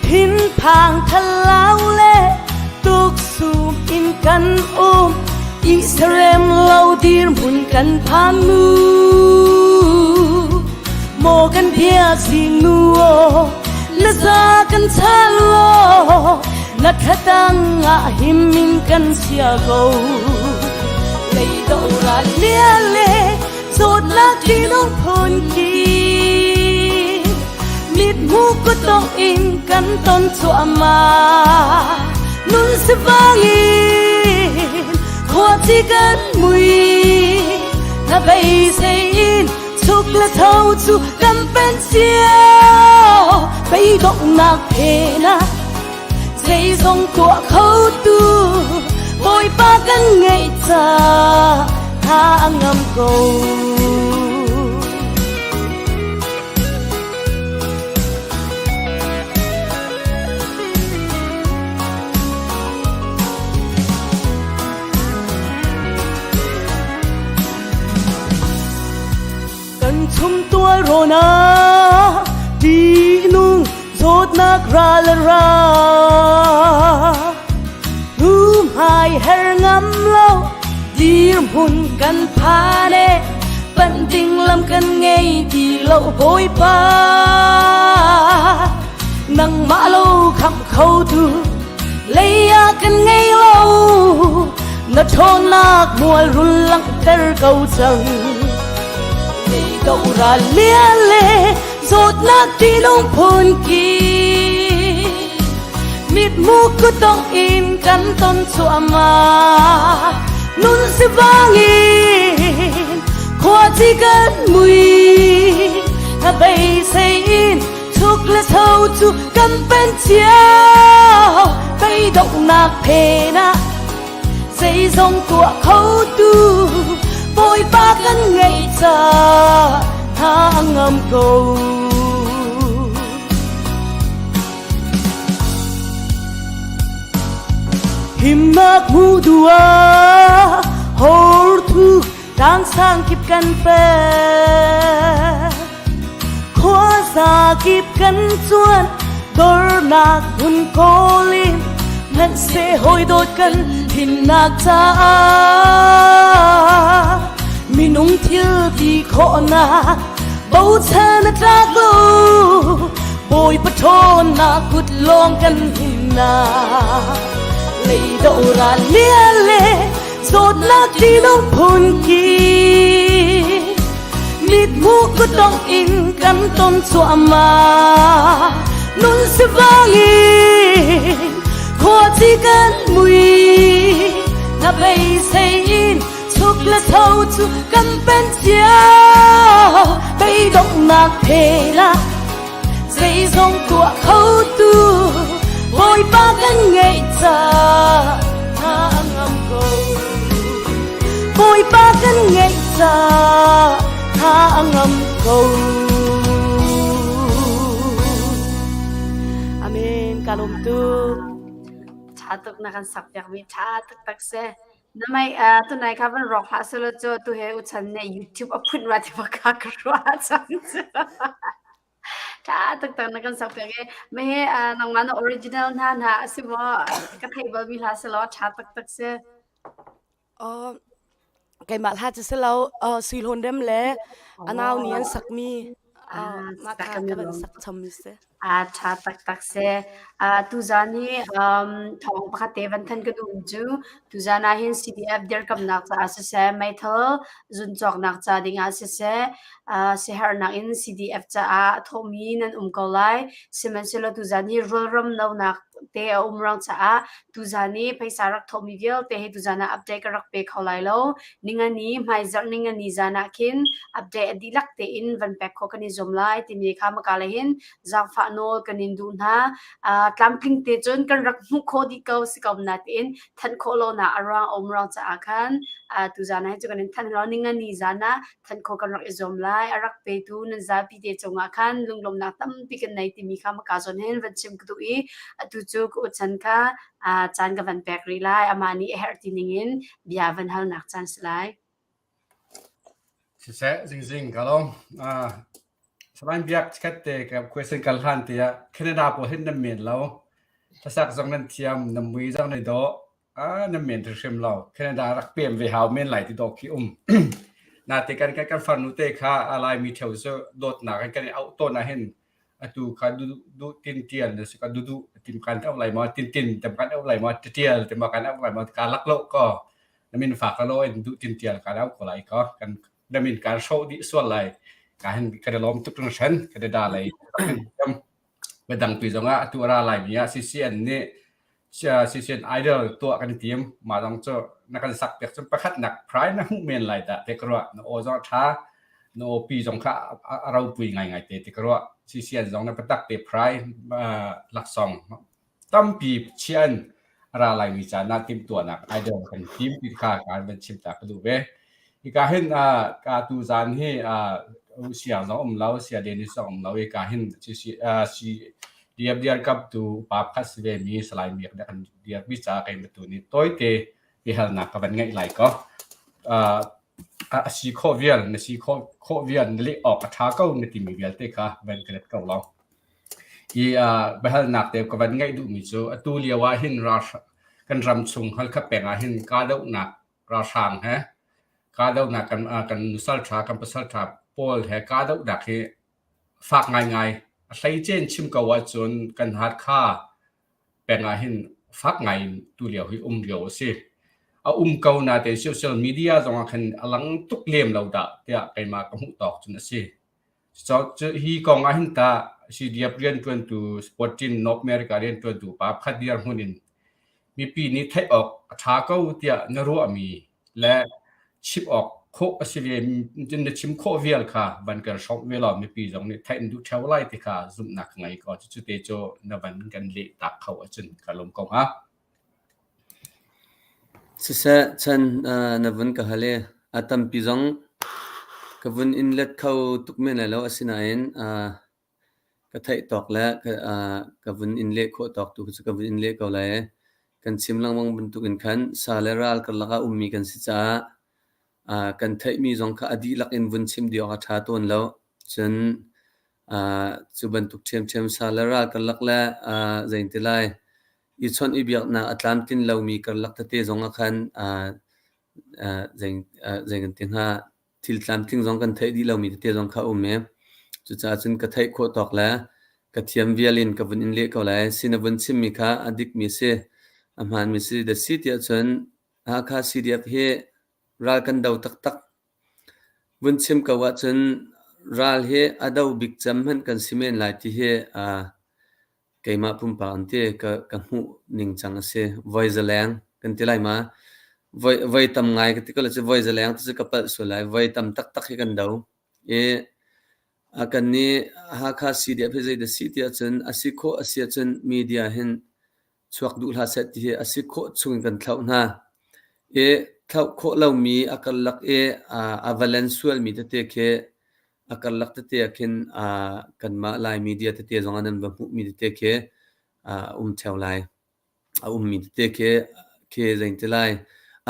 S6: Thin phang thalau le tuksum in kan um Israel lo dirhmun kan phan nu Maw kan bia sing nu aw na za kan chal law na thlatang ah him in kan sia ko Leido ral lia le zawtnak tinung phun ki mithmu kutdong in kan ton cuahmah nun sivang in khuaci kan mui na beisei in chuk le tho cu kan pen cio beidonghnak phen ah zeizong tuah kho tu Bawipa kan ngeih ca tha a ngam ko. Kan chum tual rawn ah ṭihnung zawtnak ral a ra hnu-hmai her ngam lo dirhmun kan phan e panh ding lam kan ngei ti lo bawipa nangmah lo khamh kho tu lei ah kan ngei lo na ṭhawnnak mual rul langhter ko cang do ral lia le zawtnak ṭihnung phun ki mithmu kutdong in kan ton cuahmah nun sivang in khuaci kan mui na beisei in chuk le cho cu kan pen cio beidonghnak phen ah zeizong tuah kho tu Bawipa kan ngeih ca hna ngam ko. Himnak hmu dua hor thu tang sang kip kan pe khua za kip kan chuan dornak hun kawlin nan se hoi dawt kan thinnak caah minung thil ti khawhnak bochan a tlak lo Bawipa ṭhawnnak kut lawng kan himnak leido ral lia le zawtnak ṭihnung phun ki mithmuh kutdong in kan ton cuahmah nun sivang in khuaci kan mui na beisei in chuk le tho cu kan pen cio beidonghnak phela zeizong tuah kho tu Bawipa kan ngeih ca hna a ngam ko Bawipa kan ngeih ca hna a ngam ko Amen ka lawm tuk
S2: Tha tuk na kan sak piak mi tha taktak se Na mei tunai kha van rawk hlah selaw cu tu he uchan nih YouTube a phun rua ti bak ka ruah cang cu. Ṭha taktak na kan sak piak i mei nangmah na original hna hna a si maw? Ka theih balmi hla si law ṭha taktak si.
S5: Uh, keimah hla cu si lo uh, Sui Hlawn Rem le a nau nih an sakmi uh, mah kha ka van sak chommi si.
S2: A ṭha taktak si. Tuzaan hi thawng pakhat te van thanh ka duhmi cu tuzaan ahhin CDF dirkamnak caah siseh, meithal zuncawknak ca dingah siseh, siaherhnak in CDF caah a thawhmi nan um ko lai. Sihmanhsehlaw tuzaan hi rualram lonak te a um ruang caah tuzaan i phaisa rak thawhmi vialte hi tuzaan ah update ka rak pe kho lai lo. Ningani, hmaizarh ningani zaan ah khin update a dihlak tein van pek khawh kan i zuam lai timi kha maka le hin zaangfah nawl kan in duh hna. Tlamtling te cun kan rak hmuh khawh dih ko si ko na tiin thanh khawh lonak a ruang a um ruang caah khan tuzaan ah hi cu kan in thanh lo ningani zaan ah thanh khawh kan rak i zuam lai. A rak petu nan zapi te cungah khan lunglawmhnak tampi kan nei timi kha maka zawn hin van chim ka duh i atu cu ka uchan kha caan ka van pek rih lai. Amah nih a herh ti ningin bia van halnak caan si lai.
S7: Siseh, zingzing ka lawm. Salai Biak chikkhat te ka question kal hlan te ah Canada pawl hin nan men lo. Hlasak zong nan thiam, nan mui zong nan i dawh. Nan men hrimhrim lo. Canada rak pem ve hau men lai ti dawh khi um. Nate kan kan kan farnu te kha a Laimi ṭheo cu dawtnak in kan i auh tawn ahhin atu kha du du tin tial na si ka du du tim kan auh lai maw tin tin tem kan auh lai maw tial tem kan auh lai maw ka lak lo ko na min fak lo in du tin tial ka auh ko lai ko kan na min kan hrawh dih sual lai ka hin kan i lawm tuk hringhran Canada lei midang pi zongah atu a ra lai mi ah CCN nih CCN Idol tuah kan i tim mah zong cu na kan sak piak cun pakhat nak prize na hmuh men lai dah te ka ruah na aw zong a ṭha na aw pi zong kha a ropui ngaingai te ti ka ruah CCN zong na patak te prize laksawng Tampi chiah in a ra laimi caan ah timhtuahnak idol kan tim ti kha kaan van chim ta ka duh ve. Hika hin ka tu zan hi siang zong um lo, sia Dennis zong um lo i ka hin CDF dirkamh tu upa pakhat si ve mi Salai Miak nih a kan dirpi caah keimah tu nih tawite biahalnak ka van ngeih lai ko. A si khawh vial, na si khawh vial, na leh awk a ṭha ko na timi vialte kha van ka let ko law. Hi biahalnak te ka van ngaih duhmi cu atu lio ah hin kan ram chung Halkha peng ah hin kahdohnak ralhrang he kahdohnak kan kan nusalṭha kan pasalṭha pawl he kahdohnak hi fak ngaingai a hleice in chim ko ahcun kan Hakha peng ah hin fak ngai in tu lio hi um lio a si. A um ko natein social media zong ah khan a lang tuk lem lo dah tiah keimah ka hmuh tawk cun a si. Hi kong ah hin tah CDF rianṭuantu Sport Team North America rianṭuantu pa pakhat dirhmun in mipi nih theih awk a ṭha ko tiah na ruahmi le chim awk khawh a si ve na chim khawh vial kha van kan hrawmh ve law mipi zong nih theih an duh ṭheo lai ti kha zumhnak ka ngei ko. Cucu te cu na van kan leh tak kho ahcun ka lawm ko hnga.
S4: Siseh, chan na vun ka hal i a tampi zong ka vun in let kho tuk men lai lo. Asinain ka theih tawk le ka vun in leh khawh tawk tu cu ka vun in leh ko lai. Kan chim lengmang bantukin khan sa le ral karlak ah ummi kan si caah kan theihmi zong kha a dihlak in vun chim dih awk a ṭha tawn lo. Cun cu bantuk ṭhiamṭhiam sa le ral karlak le zei ti lai i chawnh i biaknak a tlamtlin lomi karlak tete zong ah khan zei kan ti hnga thil tlamtling zong kan theih dih lomi tete zong kha a um i cucaah cun ka theih khawh tawk le ka thiam vial in ka vun in leh ko lai. Sin a vun chimmi kha a dikmi a si, a hmaanmi si dah si tiah cun Hakha CDF hi ral kan do taktak. Vun chim ko ahcun ral hi a do bik cem hmanh kan si men lai ti hi keimah pumpak an ti ka, ka hmuh ningcang a si. Voi zaleng kan ti lai ma? Voi, voi tam ngai ka ti ko lai cu voi zaleng ti cu ka palh sual lai. Voi tam taktak hi kan do. I a kan nih Hakha CDF hi zei dah si ti ahcun a si khawh a si ahcun media hin chuak duh hlah seh ti hi a si khawh chung in kan thlauh hna. I thlauh khawh lomi a karlak i a va len sualmi tete khi a karlak tete ah khin kanmah Lai media tete zong ah nan va hmuhmi tete khi a um ṭheo lai. A ummi tete khi khi zeiti lai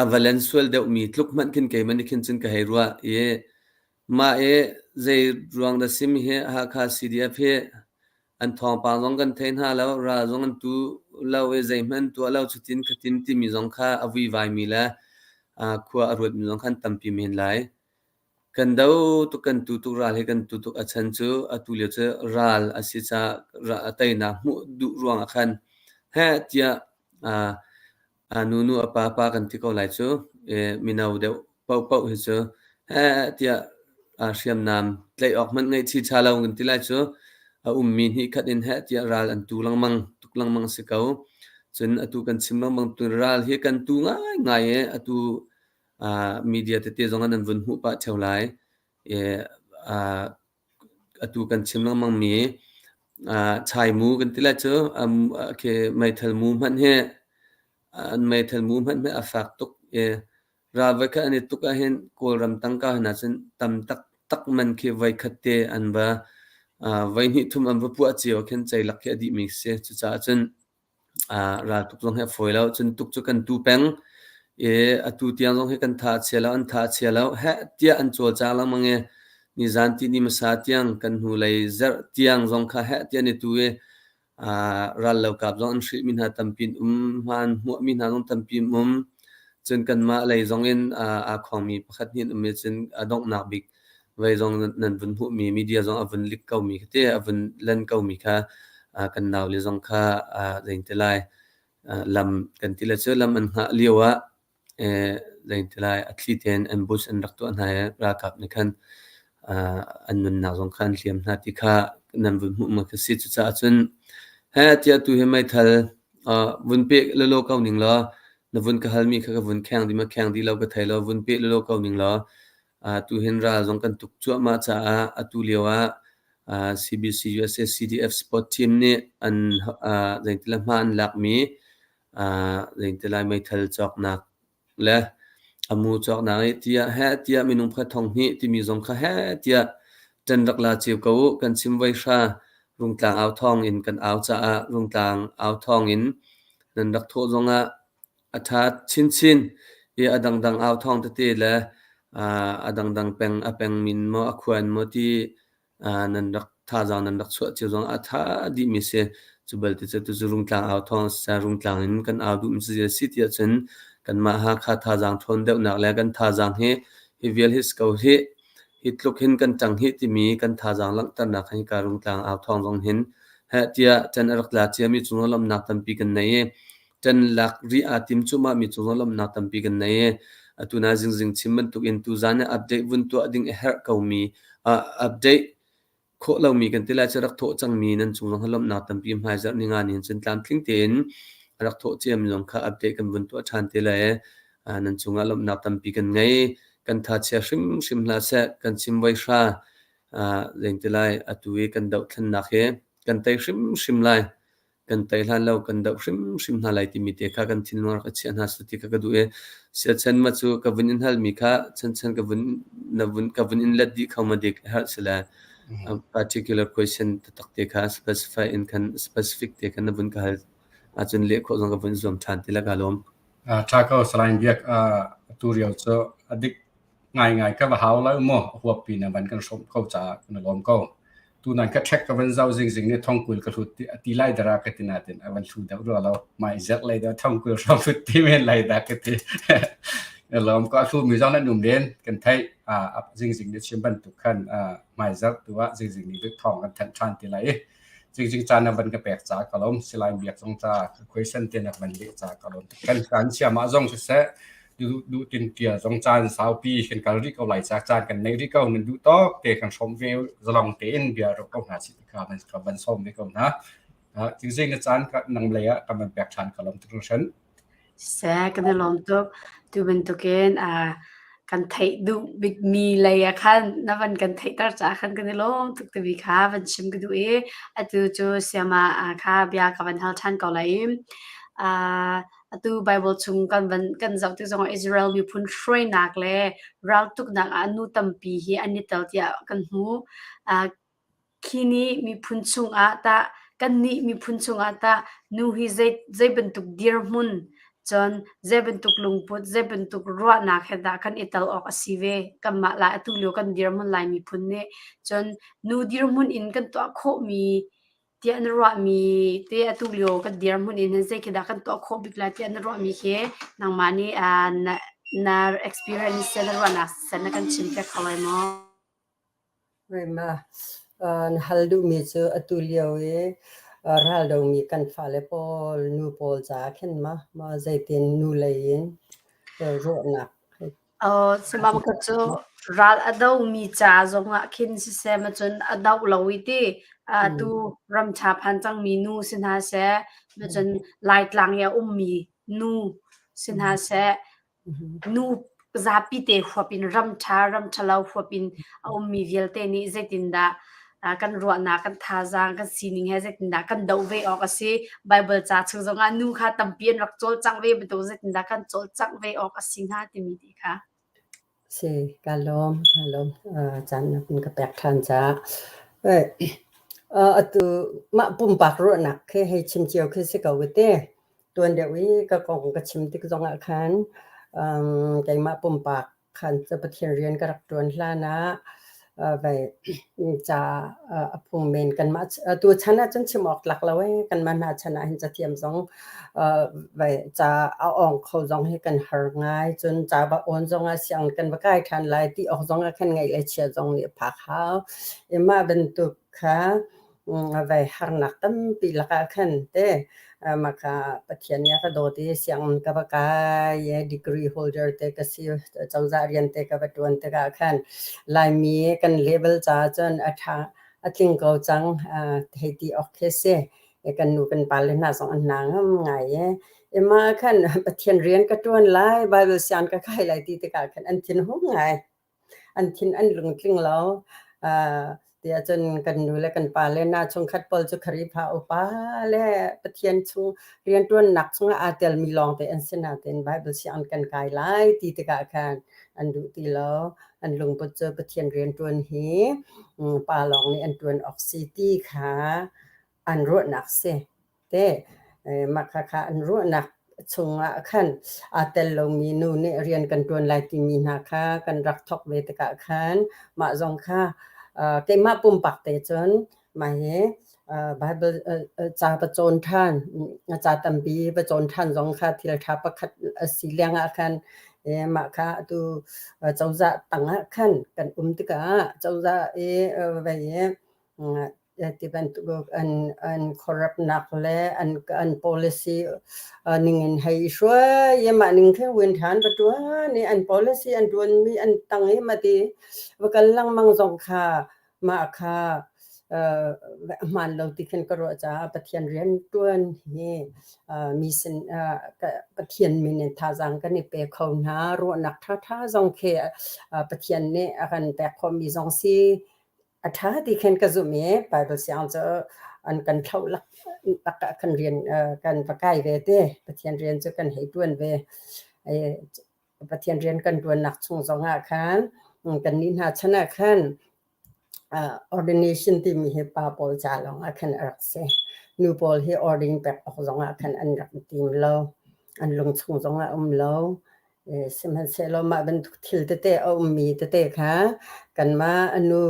S4: a va len sual deuhmi tluk hmanh khin keimah nih khin cun ka hei ruah i mah i zei ruang dah simi hi Hakha CDF hi an thawngpang zong kan thei hna lo, ral zong an tu lo i zeihmanh tuah lo cutin khatin timi zong kha a vuivaimi le khua a ruatmi zong kha an tampi men lai. Kan do tuk kan tu tuk ral hi kan tu tuk a chan cu atu lio cu ral a si caah teinak hmuh duh ruangah khan heh tiah A nunu a pa pa kan ti ko lai cu. Mino deuh paohpaoh hi cu heh tiah hriamnam tlaih awk hmanh ngaihchih ṭha lo kan ti lai cu. A ummi hnihkhat in heh tiah ral an tu lengmang, tuk lengmang a si ko. Cun atu kan chim lengmang tu ral hi kan tu ngaingai i atu media tete zong ah nan vun hmuh pah ṭheo lai. Atu kan chim lengmangmi chaimu kan ti lai cu khi meithal mu hmanh hi an meithal mu hmanh hi a fak tuk i ral voikhat an i tuk ahhin Kawlram tangka hna cun tam taktak man khi voikhat te an va voihnih thum an va puah cio khin ceilak khi a dihmi a si. Cucaah cun Raltuk zong hi a fawi lo. Cun tuk cu kan tu peng. I atu tiang zong hi kan tha a chia lo, an tha a chia lo. Heh tiah an cawlcang lengmang i nizan tihni hmasa tiang kan hnulei zarh tiang zong kha heh tiah an i tu i rallokap zong an hrilhmi hna tampi an um, hma an hmuahmi hna zong tampi an um. Cun kanmah lei zong in aa khongmi pakhat hnih an um i cun a donghnak bik vei zong nan vun hmuhmi media zong a vun lik komi kha te a vun len komi kha kan naule zong kha zei ti lai lam kan ti le cu lam an hngah lio ah zei lai a thli tein ambush an rak tuah hna i ralkap nih khan an nunnak zong kha an hliam hna ti kha nan vun hmuh ma kha si. Cucaah cun heh tiah tu hi meithal vun peh lelaw ko ning law na vun ka halmi kha ka vun kheng dih ma kheng dih lo ka thei lo vun peh lelaw ko ning law tu hin ral zong kan tuk cuahmah caah atu lio ah CBC USA CDF Sport Team nih an zeitila hma an lakmi Zeingtilai meithal cawknak le a mu cawknak i tiah heh tiah minung pakhat thong hnih timi zong kha heh tiah ṭan rak la cio ko u. Kan chim voi hra Rungtlang au thawng in kan au caah Rungtlang au thawng in nan rak thawh zongah a ṭha chinchin i a dangdang au thawng tete le a dangdang peng a peng min maw a khua in maw ti nan rak thazaang nan rak chuah cio zong a tha dihmi si. Cu balte cu tucu Rungtlang au thawng a si. Rungtlang in kan au duhmi cu zei a si ti ahcun kanmah Hakha thazaang ṭhawn deuhnak le kan thazaang hi hi vial hi si ko hih. Hi tluk hin kan ṭang hih timi kan thazaang langhternak hi ka Rungtlang au thawng zong hin heh tiah ṭan a rak tla ciami cung lawmhnak tampi kan nei i ṭan lak rih aa tim cuahmahmi cung lawmhnak tampi kan nei i atu na zingzing chim bantukin tuzaan ah update vun tuah ding a herh komi update khawh lomi kan ti lai cu rak thawh cangmi nan cung zong lawmhnak tampi hmaizarh ninga ni cun tlamtling tein a rak thawh ciami zong kha update kan vun tuah ṭhan te lai nan cungah lawmhnak tampi kan ngei kan tha chia hrimhrim hlah seh kan chim voi hra zeiti lai atu i kan dohthlennak hi kan tei hrimhrim lai kan tei hlan lo kan doh hrimhrim hna lai timi te kha kan thinlung rak i chiah hna seh ti kha ka duh i siachan ma cu ka vun in halmi kha chanchan ka vun na vun ka vun in let dih kho ma dik herh sile a particular question taktak te kha specify in khan specific te khan na vun ka hal ahcun leh khawh zong ka vun zuam ṭhan ti la ka lawm.
S7: Ṭha ko Salain Biak atu rio cu a dik Ngaingai ka va hau lai maw a huappi na van kan hrawmh ko caah kan i lawm ko. Tunan ka ṭhek ka van zoh zingzing nih thongkul ka hlut ti a ti lai dara ka ti natin a van hlu deuh rua lo. Mai zerh lei deuh thongkul hrawm hlut ti men lai dah ka ti. Na lawm ko a hlumi zong nan um len kan theih. Uh, zingzing nih chim bantuk khan uh, hmai zarh tu ah zingzing nih thawng kan thanh ṭhan ti lai i zingzing caan na van ka pek caah ka lawm. Silai biak zong ca question te na van leh caah ka lawm. Kan kan siamah zong siseh duh tin tia zong caan saupi kan kal rih ko lai ca caan kan nei rih ko nan duh tawk te kan hrawm ve zalong tein bia ro ko hna si kha van ka van sawm ve ko hna tingzing na caan ka nang lei ah kan van pek than ka lawm tuk hringhran
S2: Seh, kan i lawm tuk. Tu bantukin uh, kan theih duh bikmi lei ah khan na van kan theihter caah khan kan i lawm tuk timi kha van chim ka duh i atu cu siama kha bia ka van hal ṭhan ko lai i uh, Atu Baibal chung kan van kan zoh tik zongah Israel miphun hruainak le raltuknak ah nu tampi hi an i tel tiah kan hmu. Uh, khi nih miphun chungah tah kannih miphun chungah tah nu hi zei zei bantuk dirhmun cun zei bantuk lungput zei bantuk ruahnak he dah kan i tel awk a si ve kanmah lai atu lio kan dirhmun Lai miphun nih cun nu dirhmun in kan tuah khawhmi tiah na ruahmi te atu lio kan dirhmun in hin zei khi dah kan tuah khawh bik lai tiah na ruahmi khi nangmah nih uh, na, na experience na ruahnak siseh na kan chim piak kho lai maw?
S3: Ma, uh, na hal duhmi cu atu lio i uh, ral domi kan fale pawl nu pawl caah khin ma ma zeitin nu lei in uh, ruahnak
S2: Aw, sihmanhsehlaw cu ral a domi ca zongah khin siseh macun a doh lo i ti atu ramṭha phan cangmi nu si hna seh, macun Laitlang i a ummi nu si hna seh, nu zapite huap in ramṭha ramṭhalo huap in a ummi vialte nih zeitindah kan ruahnak, kan thazaang, kan sining he zeitindah kan doh ve awk a si. Baibal ca chung zongah nu kha tampi an rak cawlcangh ve bantuk zeitindah kan cawlcangh ve awk a si hnga timi ti kha.
S3: Si, ka lawm, ka lawm. Uh, caan na kun ka pek ṭhan caah. Uh, atu mah pumpak ruahnak khi hei chim cio khi si ko te. Tuan deuh i ka kong ka chim tik zongah khan Keimah pumpak khan cu Pathian rian ka rak ṭuan hlan ah vei ca a phung men kanmah tuchan ahcun chim awk tlak lo ee. Kanmah hna chan ahhin cathiam zong vei ca a awng kho zong hi kan har ngai. Cun ca va awn zong ah sianginn kan va kai ṭhan lai ti awk zong ah khan ngaih le chia zong nih a phak hau. I mah bantuk kha Vei harnak tampi lakah khan te mah kha Pathian nih a ka dawt i sianginn ka va kai i degree holder te ka si, cozah rian te ka va ṭuan tikah khan Laimi kan level caah cun a ṭha a tling ko cang hei ti awk khi a si. Kan nu kan pale hna zong an hna ngam ngai i i mah khan Pathian rian ka ṭuan lai, Bible sianginn ka kai lai ti tikah khan an thinhung ngai. An thin an lungtling lo. Tiah cun kan nu le kan pa le na chungkhat pawl cu Khrihfa upa le Pathian chung rianṭuannak chungah aa telmi lawngte an si nain Bible sianginn kan kai lai ti tikah khan an duh ti lo. An lungput cu Pathian rianṭuan hi pa lawng nih an ṭuan awk si ti kha an ruahnak si. Te mah khakha an ruahnak chungah khan aa tel lomi nu nih rian kan ṭuan lai timi hna kha kan rak thawk ve tikah khan mah zong kha keimah pumpak te cun mah hi Bible ca va cawn ṭhan, ca tampi va cawn ṭhan zong kha thil ṭha pakhat a si lengah khan mah kha atu cozah tangah khan kan um tikah cozah i vei i ti bantuk an an corrupt-nak le an an policy ning in hei i hruai i mah ning khin win ṭhan va ṭuan i an policy an ṭuanmi an tang i mah ti va kal lengmang zong kha mah kha hmaan lo ti khin ka ruah caah Pathian rian ṭuan hi mi sin Pathian min in thazaang kan i pe kho hna. Ruahnak ṭhaṭha zong khi Pathian nih a kan pek khawhmi zong si. A ṭha ti khin ka zumh i Bible siang cu an kan thlauh lak ah kan rian kan va kai ve te. Pathian rian cu kan hei ṭuan ve. Pathian rian kan ṭuannak chung zongah khan kannih hna chan ah khan ordination timi hi pa pawl ca lawngah khan a rak si. Nu pawl hi ordin pek awk zongah khan an rak i tim lo. An lungchung zongah a um lo. Sihmanhsehlaw mah bantuk thil tete a ummi tete kha kanmah a nu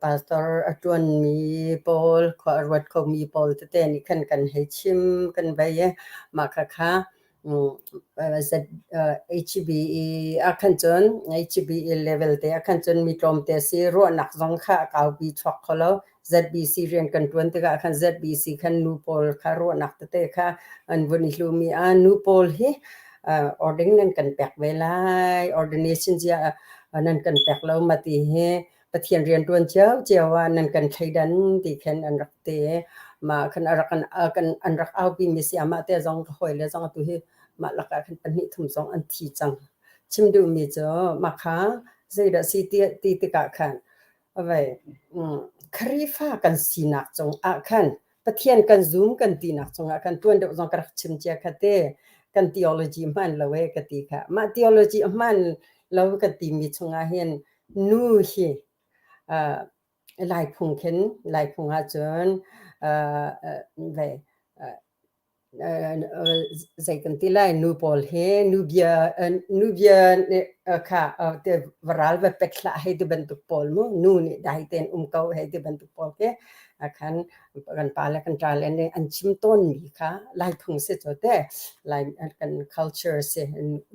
S3: pastor a ṭuanmi pawl, khua a ruat khomi pawl tete nih khan kan hei chim kan vei i mah khakha HBE ah khan cun HBE level te ah khan cun mi tlawmte a si. Ruahnak zong kha a kaupi chuak kho lo. ZBC rian kan ṭuan tikah khan ZBC khan nu pawl kha ruahnak tete kha an vun i hlumi ah nu pawl hi ording nan kan pek ve lai, ordination zia nan kan pek lo ma ti hi Pathian rian ṭuan ciocio ah nan kan thleidan ti khin an rak ti. Mah khan a rak kan an rak aupi mi si amah te zong ka hawile zong atu hi mah lakah khan pahnih thum zong an thi cang. Chim duhmi cu mah kha zeidah si ti, ti tikah khan Vei, Khrihfa kan sinak cungah khan Pathian kan zum kan tinak cungah khan tuan deuh zong ka rak chim cia kha te kan theology hman lo e ka ti kha. Mah theology a hman lo ka timi chungah hin nu hi uh, Laiphung khin Laiphung ahcun uh, vei uh, zei kan ti lai nu pawl hi nu bia nu bia nih kha varal va pek hlah hei ti bantuk pawl mu nu nih dai tein um ko hei ti bantuk pawl khi khan kan pa le kan ṭa le nih an chim tawn mi kha lai phung si cu te lai kan culture si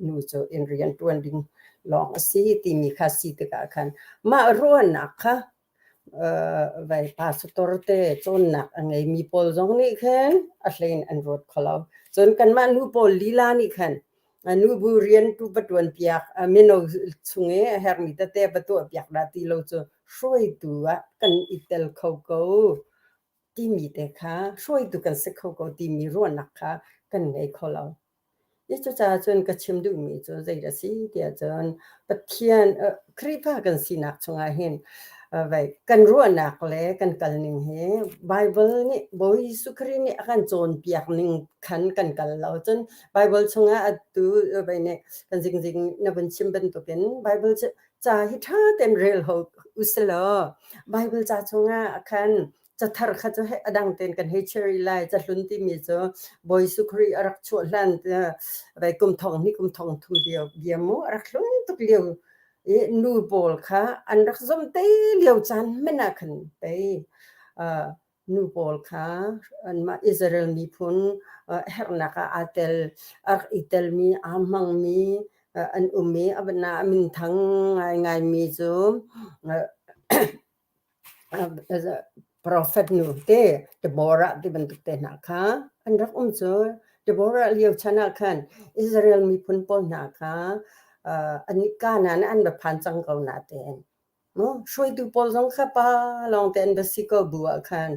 S3: nu cu inn rian ṭuan ding lawng a si timi kha si tikah khan mah ruahnak kha Vai pastor te cawnnak a ngeimi pawl zong nih khan a hlei in an ruat kho lo. Cun kanmah nu pawl lila nih khan nubu rian tu va ṭuanpiak, mino chung i a herhmi tete va tuahpiak dah ti lo cu hruaitu ah kan i tel kho ko timi te kha hruaitu kan si kho ko timi ruahnak kha kan ngei kho lo. Cucaah cun ka chim duhmi cu zeidah a si tiah cun Pathian Khrihfa kan sinak chungah hin kan ruahnak le kan kalning hi Baibal nih Bawi Jesuh Khrih nih a kan cawnpiak ning khan kan kal lo. Cun Baibal chungah atu nih kan zingzing na vun chim bantukin Baibal ca hi ṭha tein rel ho usilaw Baibal ca chungah khan. Cathar kha cu a dang tein kan hei share lai. Cahlun timi cu Bawi Jesuh Khrih a rak chuah hlan vai kum thong hnih kum thong thum lio bia mu a rak hlun tuk lio i nu pawl kha an rak zom te lio caan hmanh ah khan pei nu pawl kha anmah Israel miphun herhnak ah aa tel a rak i telmi aa hmangmi an um i a a minthang ngaingaimi cu Profet nu te Deborah ti bantuk te hna kha an rak um cu. Deborah lio chan ah khan Israel miphun pawl hna kha an Kanaan an va phan cang ko natein hruaitu pawl zong kha pa lawngte an va si ko bu ah khan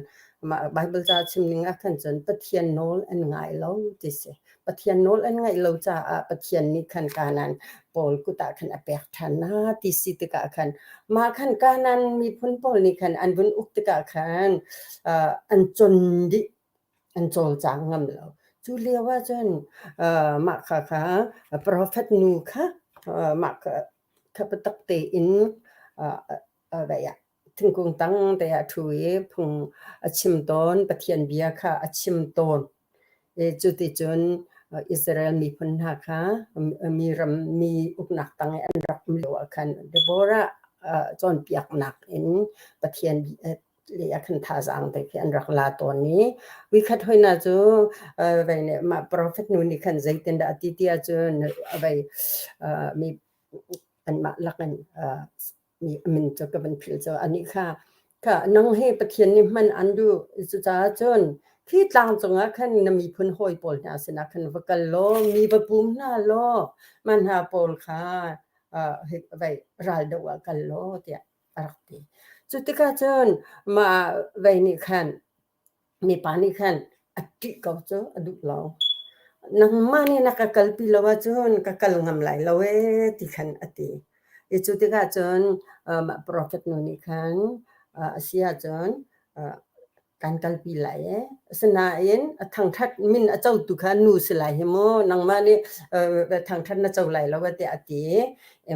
S3: mah Baibal ca chim ning ah khan cun Pathian nawl an ngai lo ti si. Pathian nawl an ngaih lo caah Pathian nih khan Kanaan pawl kut ah khan a pek ṭhan hna ti si tikah khan mah khan Kanaan miphun pawl nih khan an vun uk tikah khan uh, an con dih an cawlcang ngam lo. Cu lio ah cun uh, mah kha kha profet nu kha uh, mah kha kha biatak tein uh, uh, thingkung tang te ah ṭhu i phung a chim tawn, Pathian bia kha a chim tawn. I cuticun Israel miphun hna kha mi ram mi uknak tang i an rak um lio ah khan Deborah cawnpiaknak in Pathian lei ah khan thazaang te khi an rak la tawn i voikhat hoi-na cu vei nih mah profet nu nih khan zeitindah a ti ti ahcun vei mi anmah lakin min cu ka van philh cu anih kha kha nang hi Pathian nih hman an duh cucaah cun khi tlang cungah khan na miphun hawi pawl hna sinah khan va kal law mi va pum hna law mah hna pawl kha vai ral doh ah kal law tiah a rak ti. Cu tikah cun mah vei nih khan Mipa nih khan a ṭih ko cu a duh lo. Nangmah nih na ka kalpi lo ahcun ka kal ngam lai lo ee ti khan a ti. I cu tikah cun mah profet nu nih khan a si ahcun kan kalpi lai ee. Asinain a thangṭhat min a cotu kha nu si lai hi mu. Nangmah nih thangṭhat na co lai lo tiah a ti.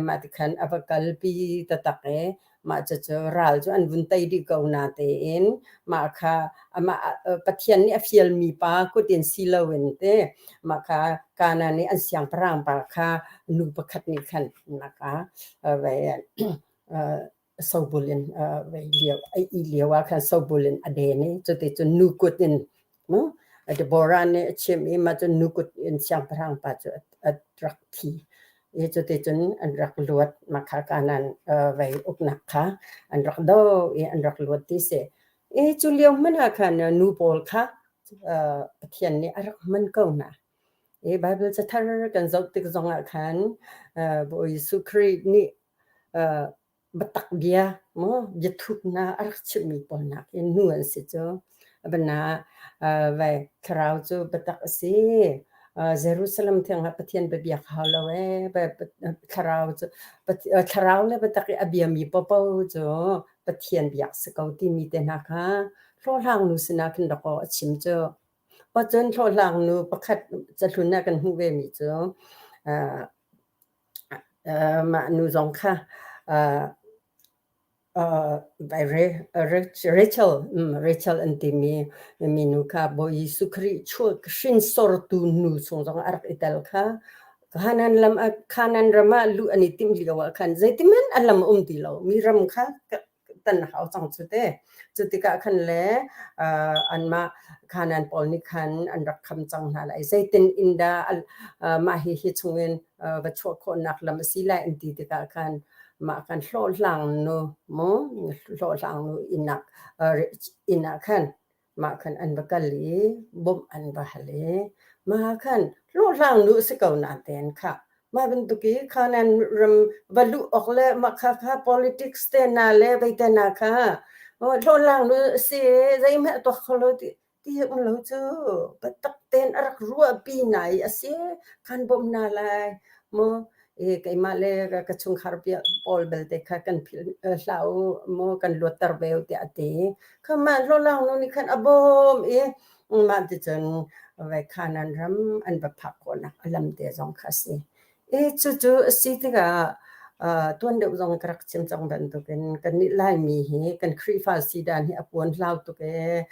S3: Mah ti khan a va kalpi taktak i Mah cucu ral cu an vun tei dih ko natein mah kha amah Pathian nih a fialmi pa kut in si loin te mah kha Kanaan i an siangpahrang pa kha nu pakhat nih khan mah kha sobul in vei lio a ih lio ah khan sobul in a den i cuticun nu kut in Deborah nih a chimh i mah cu nu kut in siangpahrang pa cu a rak thi. I cuticun an rak luat. Mah kha Kanaan vei uknak kha an rak doh i an rak luat ti si. I cu lio hmanh ah khan nu pawl kha Pathian nih a rak hman ko hna. I Baibal cathar kan zoh tik zongah khan Bawi Jesuh Khrih nih biatak bia maw biathuk hna a rak chimhmi pawl nakin nu an si cu. Bana vai thlarau cu biatak a si. Jerusalem thiang ah Pathian biabiak hau lo ee. Thlarau cu thlarau le biatak i a biami paohpaoh cu Pathian biak si ko timi te hna kha hlawhhlang nu sinah khin dawkaw a chim cu. Cun hlawhhlang nu pakhat cahlun ah kan hmuh vemi cu Mah nu zong kha Rachel Rachel an timi minu kha Bawi Jesuh Khrih hrinsortu nu chung zongah a rak i tel kha. Kanaan lam ah Kanaan ram ah luh an i timh lio ah khan zeitihmanh a lam a um ti lo. Mi ram kha tan hau cang cu te. Cu tikah khan le anmah Kanaan pawl nih khan an rak kham cang hna lai. Zeitin in dah mah hihi chungin va chuah khawhnak lam a si lai an ti tikah khan mah kan hlawhhlang nu mu hlawhhlang nu inn ah inn ah khan Mah khan an va kal i bawmh an va hal i mah khan hlawhhlang nu a si ko nain khah mah bantuk i Canaan ram va luh awk le mah kha kha politics te hna le vei te hna kha hlawhhlang nu a si zeihmanh a tuak kho lo ti ti um lo cu biatak tein a rak ruahpi hna i a si khan bawmh hna lai maw i keimah le ka chungkhar pawl belte kha kan philh hlah u maw kan luatter ve u tiah a ti. Kha mah hlawhlang nu nih khan a bawm i mah ticun vai Kanaan ram an va phak khawhnak a lam te zong kha a si. I cucu a si tikah. Tuan deuh zong ka rak chim cang bantukin kannih Laimi hi kan Khrihfa si dan hi a puan hlau tuk ee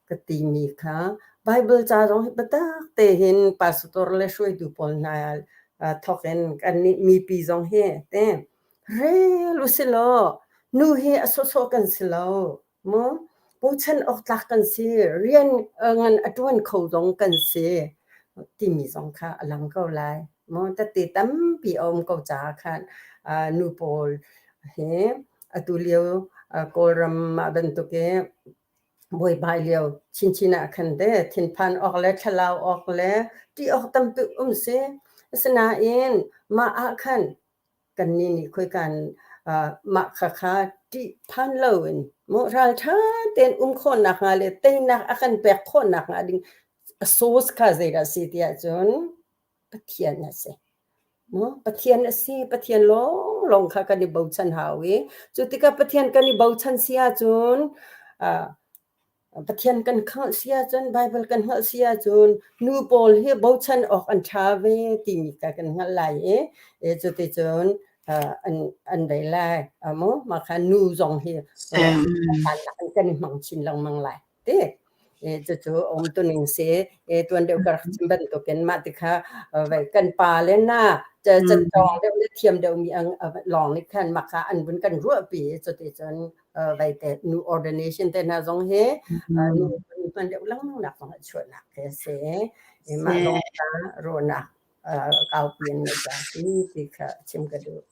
S3: ka timi kha Bible ca zong hi biatak tein pastor le hruaitu pawl hna thawk in kannih mipi zong hi te rel usilaw nu hi a sawhsawh kan si lo. Mu bochan awk tlak kan si, rian ngan a ṭuan kho zong kan si timi zong kha a lang ko lai. Mu tette tampi a um ko caah khan nu pawl hi atu lio Kawlram mah bantuk i buaibai lio chinchin ah khan te thinphan awk le thlalau awk le ṭih awk tampi um si. Asinain mah ah khan Kannih nih khoika in mah khakha ṭihphan loin maw ralṭha tein um khawhnak hnga le teinak a kan pek khawhnak hnga ding a source kha zeidah a si tiah cun Pathian a si. Maw Pathian a si. Pathian lawnglawng kha kan i bochan hau i cu tikah Pathian kan i bochan si ahcun Pathian kan hngalh si ahcun, Baibal kan hngalh si ahcun nu pawl hi bochan awk an ṭha ve timi kha kan hngalh lai i cuticun an an bei lai. Mu mah kha nu zong hi kan i hmang chin lengmang lai ti. Cucu um tuning si. Tuan deuh ka rak chim bantukin mah ti kha kan pa le na catawng deuh le thiam deuhmi lawng nih khan mah kha an vun kan ruahpi i cuticun vaite nu ordination te hna zong hi nu hman deuh lengmang nak zong a chuahnak khi a si. Mah zong kha ruahnak kaupi an ngeih ca si ti kha chim ka duh.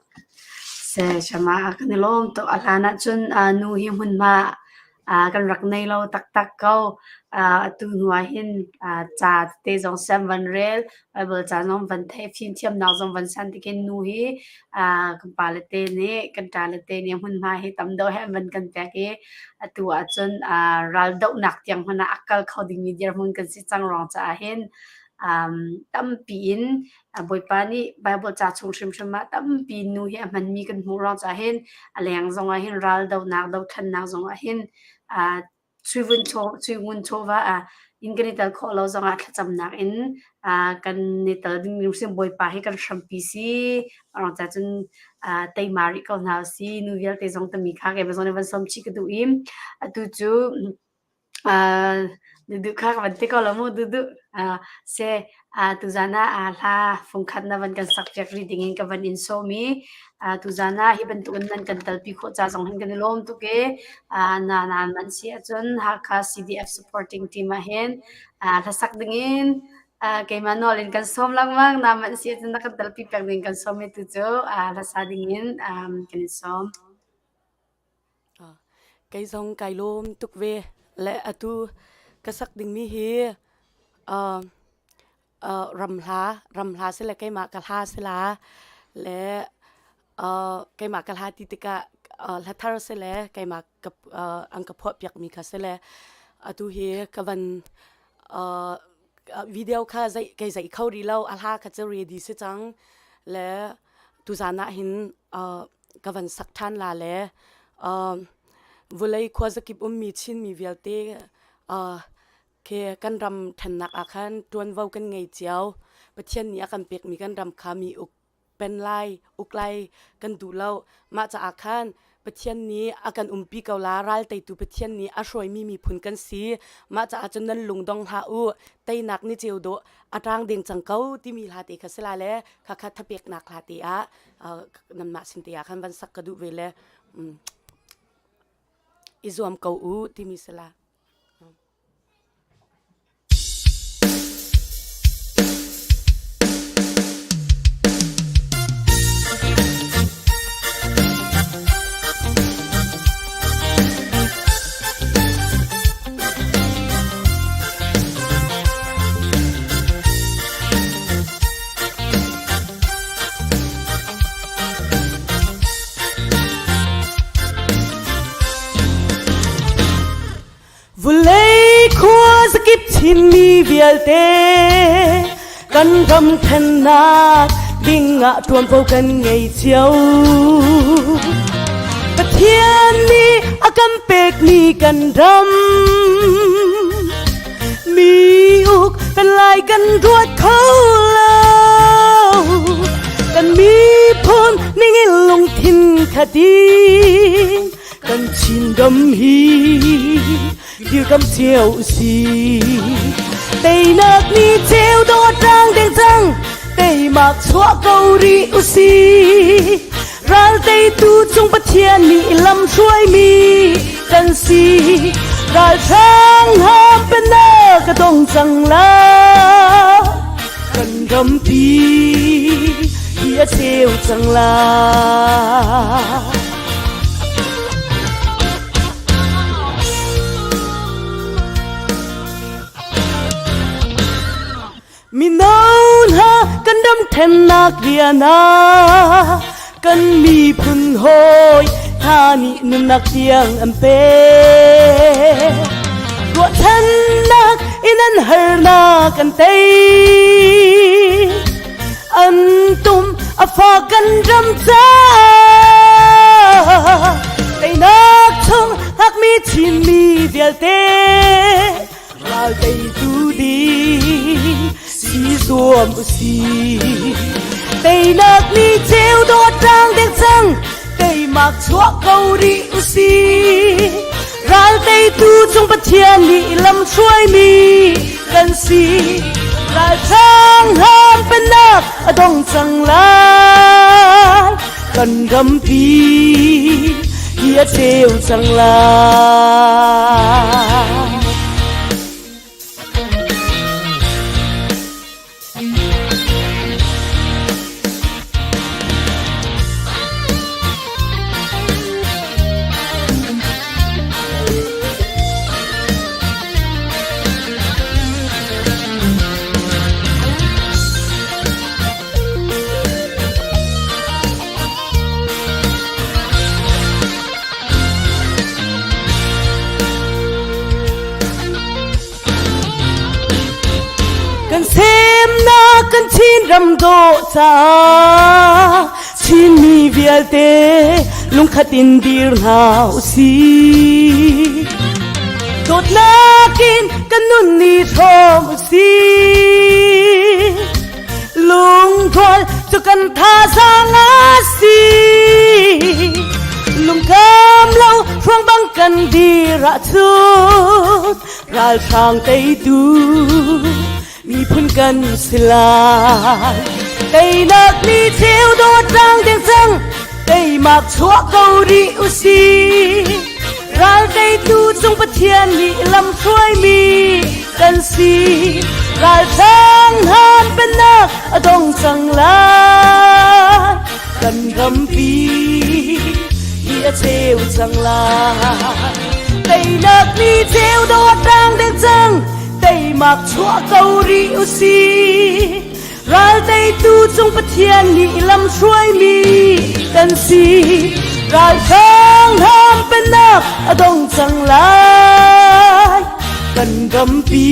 S2: Se shama kan i lawm tuk. A hlan ahcun nu hi hmunhma kan rak nei lo taktak ko. Atu hnu ah hin ca tete zong sem van rel, Bible ca zong van theih, fimthiamnak zong van san tikin nu hi kan pale te nih, kan ṭale te nih hmunhma hi tam deuh he an van kan pek i atu ahcun raldohnak tiang hmanh ah a kal kho dingmi dirhmun kan si cang ruang caah hin tampi in Bawipa nih Bible ca chung hrimhrim ah tampi nu hi a hmanmi kan hmuh ruang caah hin a leng zong ah hin raldohnak, dothlennak zong ah hin Sui chawva ah inn kan i tel khawh lo zongah thlacamnak in kan i tel ding Bawipa hi kan hrampi si. Mah ruang cun teima rih ko hna usih. Nu vialte zong tami kha keimah zong nih van sawm chih ka duh i atu cu duhduh kha ka van ti ko lo mu duhduh. Seh tuzaan ah hla fungkhat na van kan sakpiak rih dingin ka van in sawm i tuzaan ah hi bantukin nan kan telpi khawh ca zong hin kan i lawm tuk i na naan man si ahcun Hakha CDF supporting team ah hin hlasak dingin keimah nawl in kan sawm lengmang. Na man si ahcun na kan telpi pek ding kan sawm i tu cu hlasa dingin kan in sawm.
S5: Kei zong kai lawm tuk ve. Le atu ka sak dingmi hi ramhla ramhla si le keimah ka hla si la le keimah ka hla ti tikah hla thar si le keimah ka an ka phuah piakmi kha si le atu hi ka van video kha zei kei zei kho rih lo a hla kha cu ready si cang le tuzan ah hin ka van sak ṭhan la le vulei khuazakip ummi Chinmi vialte khi kan ram ṭhennak ah khan ṭuanvo kan ngei cio. Pathian nih a kan pekmi kan ram kha mi uk pen lai, uk lai kan duh lo. Mah caah khan Pathian nih a kan umpi ko la, ral teitu Pathian nih a hruaimi miphun kan si. Mah caah cun nan lung dong hlah u, teinak ni ceu dawh a ṭang deng cang ko timi hla te kha si la le khakha thapeknak hla te ah nanmah sin te ah khan van sak ka duh ve le i zuam ko u timi si la. Vulei khuazakip Chinmi vialte kan ram thennak dingah ṭuanvo kan ngei cio. Pathian nih a kan pekmi kan ram mi uk kan lai kan ruat kho lo. Kan miphun ningin.
S6: Lungkhat in kan Chin ram hi dirkam cio usih. Teinak ni ceu dawt rang deng cang, teimak chuah ko rih usih. Ral teitu cung Pathian nih lam hruaimi kan si. Ralhrang hna pennak a dong cang lai. Kan rampi hi a ceu cang lai. Mino hna kan ram thennak rian ah kan miphun hawi hna nih nunnak tiang an pek. Ruahchannak in an harnak an tei. An tum a fa kan ram caah teinak chung hakmi Chinmi vialte ral teitu ding si zuam usih. Teinak ni ceu dawt rang dek cang teimak chuah ko rih usih. Ral teitu cung Pathian nih lam hruaimi kan si. Ralhrang ham pennak a dong cang lai. Kan rampi hi a ceu cang lai. Kan semnak kan Chin ram dawh caah Chinmi vialte lungkhat in dir hna usih. Dawtnak in kan nun ni hrawm usih. Lungrual cu kan thazaang a si. Lungkam lo hruang bang kan dir ahcun ralhrang teitu miphun kan si lai. Teinak ni ceu dawt rang deng cang teimak chuah ko rih usih. Ral teitu cung Pathian nih lam hruaimi kan si. Ralhrang han pennak a dong cang lai. Kan rampi hi a ceu cang lai. Teinak ni ceu dawt rang deng cang teimak chuah ko rih usih. Ral teitu cung Pathian nih lam hruaimi kan si. Ralhrang ham pennak a dong cang lai. Kan rampi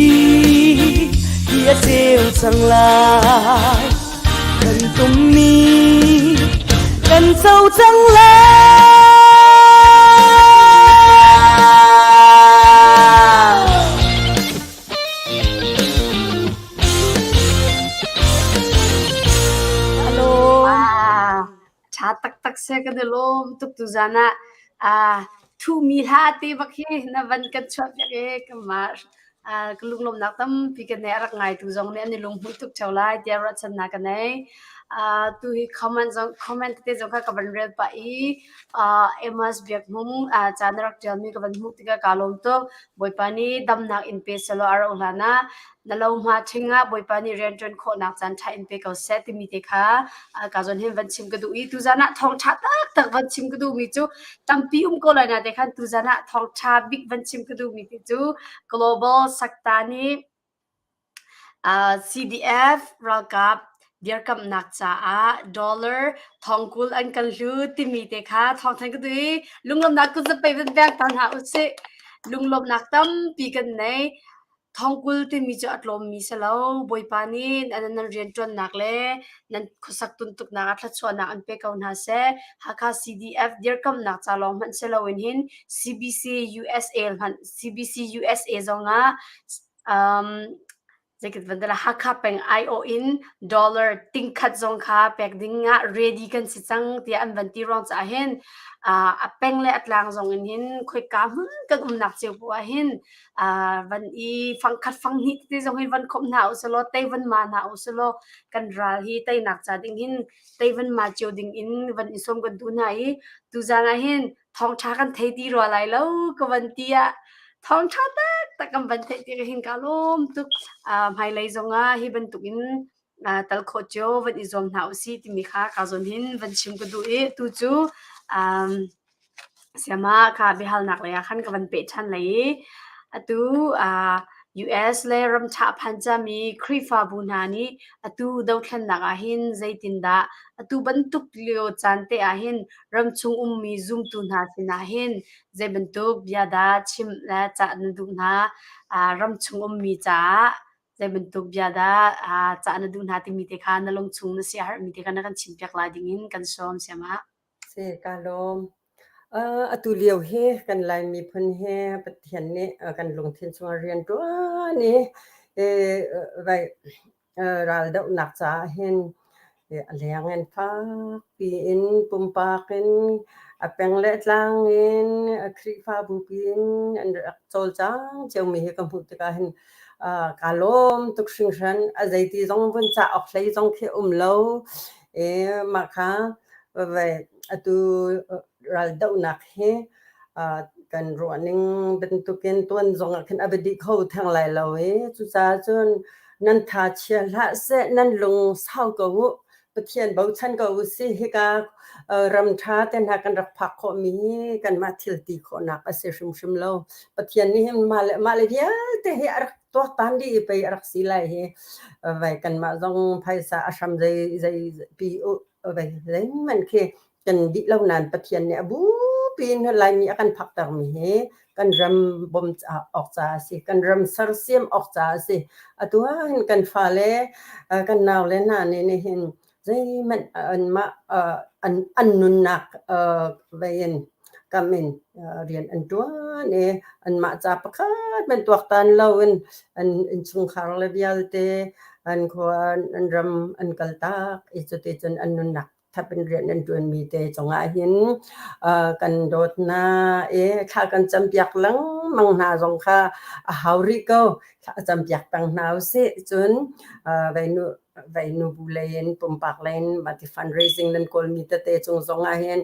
S6: hi a ceu cang lai. Kan tummi kan co cang lai.
S2: Ṭha taktak seh kan i lawm tuk tuzan ah. Ah, thuhmi hla te bak hi na van kan chuahpiak i kanmah ah, ka lunglawmhnak tampi ka nei. A rak ngaitu zong nih an i lunghmuih tuk ṭheo lai tiah ruahchannak ka nei. Ah, tu hi comment zong comment tete zong kha ka van rel pah i ah, Amos Biak Hmung ah, ca na rak ṭialmi ka van hmuh tikah kaa lawm tuk. Bawipa nih damnak in pe sehlaw a rauh hlan ah na lohma ṭhing ah Bawipa nih rianṭuan khawhnak caan ṭha in pe ko seh timi te kha ka zawn hin van chim ka duh i tuzan ah thawngṭha taktak van chim ka duhmi cu tampi um ko lai na te khan tuzan ah thawngṭha bik van chim ka duhmi ti cu Global Sakta nih CDF ralkap dirkamhnak caah dollar thongkul an kan hlu timi te kha thawngthan ka duh i lunglawmhnak kut zapei van pek ta hna usih. Lunglawmhnak tampi kan nei. Thongkul timi cu a tlawmmi si lo. Bawipa nih nan rianṭuannak le nan khuasak tuntuknak ah thluachuahnak an pe ko hna seh. Hakha CDF dirkamhnak ca lawng hmanh si loin hin CBC USA hmanh CBC USA zongah um, Zeiket van tala Hakha peng aiawh in dollar tingkhat zong kha pek ding ah ready kan si cang tiah an van ti ruang caah hin a peng le a tlang zong in hin khoika hmun kan umnak cio poah ah hin van i fangkhat fanghnih tete zong hin van khawmh hna usih tei van ma hna usih law kan ral hi teinak ca ding hin tei van ma cio ding in van i sawm kan duh hna i tuzaan ah hin thawngṭha kan thei ti rua lai lo ka van ti ah thawngṭha taktak kan van theih tik hin ka lawm tuk. Hmailei zongah hi bantukin tal khawh cio van i zuam hna usih timi kha ka zawn hin van chim ka duh i tu cu siama kha biahalnak lei ah khan ka van peh ṭhan lai i atu US le ramṭha a phan cami Khrihfabu hna nih atu dothlennak ah hin zeitindah atu bantuk lio caan te ah hin ramchung ummi zumtu hna sinah hin zei bantuk bia dah chimh le cah na duh hna? Ramchung ummi caah zei bantuk bia dah cah na duh hna timi te kha na lungchung na siaherhmi te kha na kan chimpiak lai dingin kan sawm siamah.
S3: Si, kaa lawm. Atu lio hi kan Lai miphun hi Pathian nih kan lungthin chungah rian ṭuan i vai raldohnak caah hin a leng in fakpi in pumpak in a peng le tlang in Khrihfabu in an rak cawlcang ciomi hi ka hmuh tikah hin kaa lawm tuk hringhran. A zeiti zong vun cah awk hlei zong khi um lo. I mah kha atu raldohnak hi kan ruahning bantukin tuan zong ah khin a va dih kho theng lai lo i cucaah cun nan tha chia hlah seh, nan lung sau ko u. Pathian bochan ko u sih. Hika ram ṭha te hna kan rak phak khawhmi hi kanmah thil ti khawhnak a si hrimhrim lo. Pathian nih hin mah le mah le vialte hi a rak tuaktan dih i pei a rak si lai hi. Vai kanmah zong phaisa a hram zei zei pi u vai zeihmanh khi kan dih lo nain Pathian nih a bupi in Laimi a kan phaktermi hi kan ram bawm awk caah a si, kan ram sersiam awk caah a si. Atu ah hin kan fale, kan naule hna nih nihin zeihmanh anmah an an nunnak vei in kam in rian an ṭuan i anmah ca pakhat hmanh tuaktan loin an innchungkhar le vialte an khua an ram an kaltak i cuticun an nunnak thap in rian an ṭuanmi te cungah hin kan dawt hna i thla kan campiak lengmang hna zong kha a hau rih ko. Thla campiak peng hna usih. Cun veinu veinu bu lei in pumpak lei in mah ti fundraising nan kawlmi tete cung zong ah hin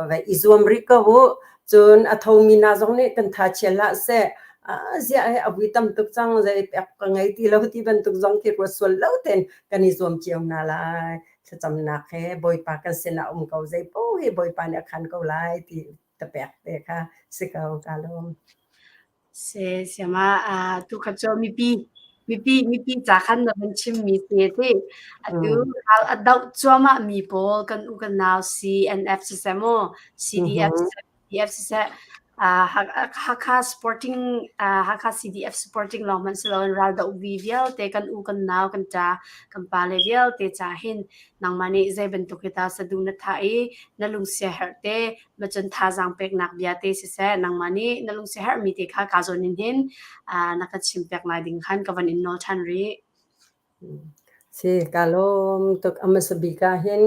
S3: vai i zuam rih ko u. Cun a thomi hna zong nih kan tha chia hlah seh. Ziah hi a vui tam tuk cang zei pek ka ngei ti lo ti bantuk zong khi ruat sual lo tein kan i zuam cio hna lai. Thlacamnak he Bawipa kan sinah um ko zei paoh hi Bawipa nih a khan ko lai ti tapek te kha si ko ka lawm.
S2: Se siama tu kha cu mipi mipi mipi ca khan na van chim mi si ti atu ral a doh cuahmah mi pawl kan u kan nau CNF siseh mu CDF siseh CDF siseh Hakha Sporting Hakha CDF Sporting lawng hmanh si loin raldoh vi vialte kan u kan nau kan ṭa kan pale vialte ca hin nangmah nih zei bantuk hi dah saduh na thah i na lungsiaherh te macun thazaang peknak bia te siseh nangmah nih na lungsiaherhmi te kha kaa zawn in hin na ka chim piak lai ding khan ka van in nawl ṭhan rih.
S3: Si, kaa lawm tuk. A hmasa bik ahhin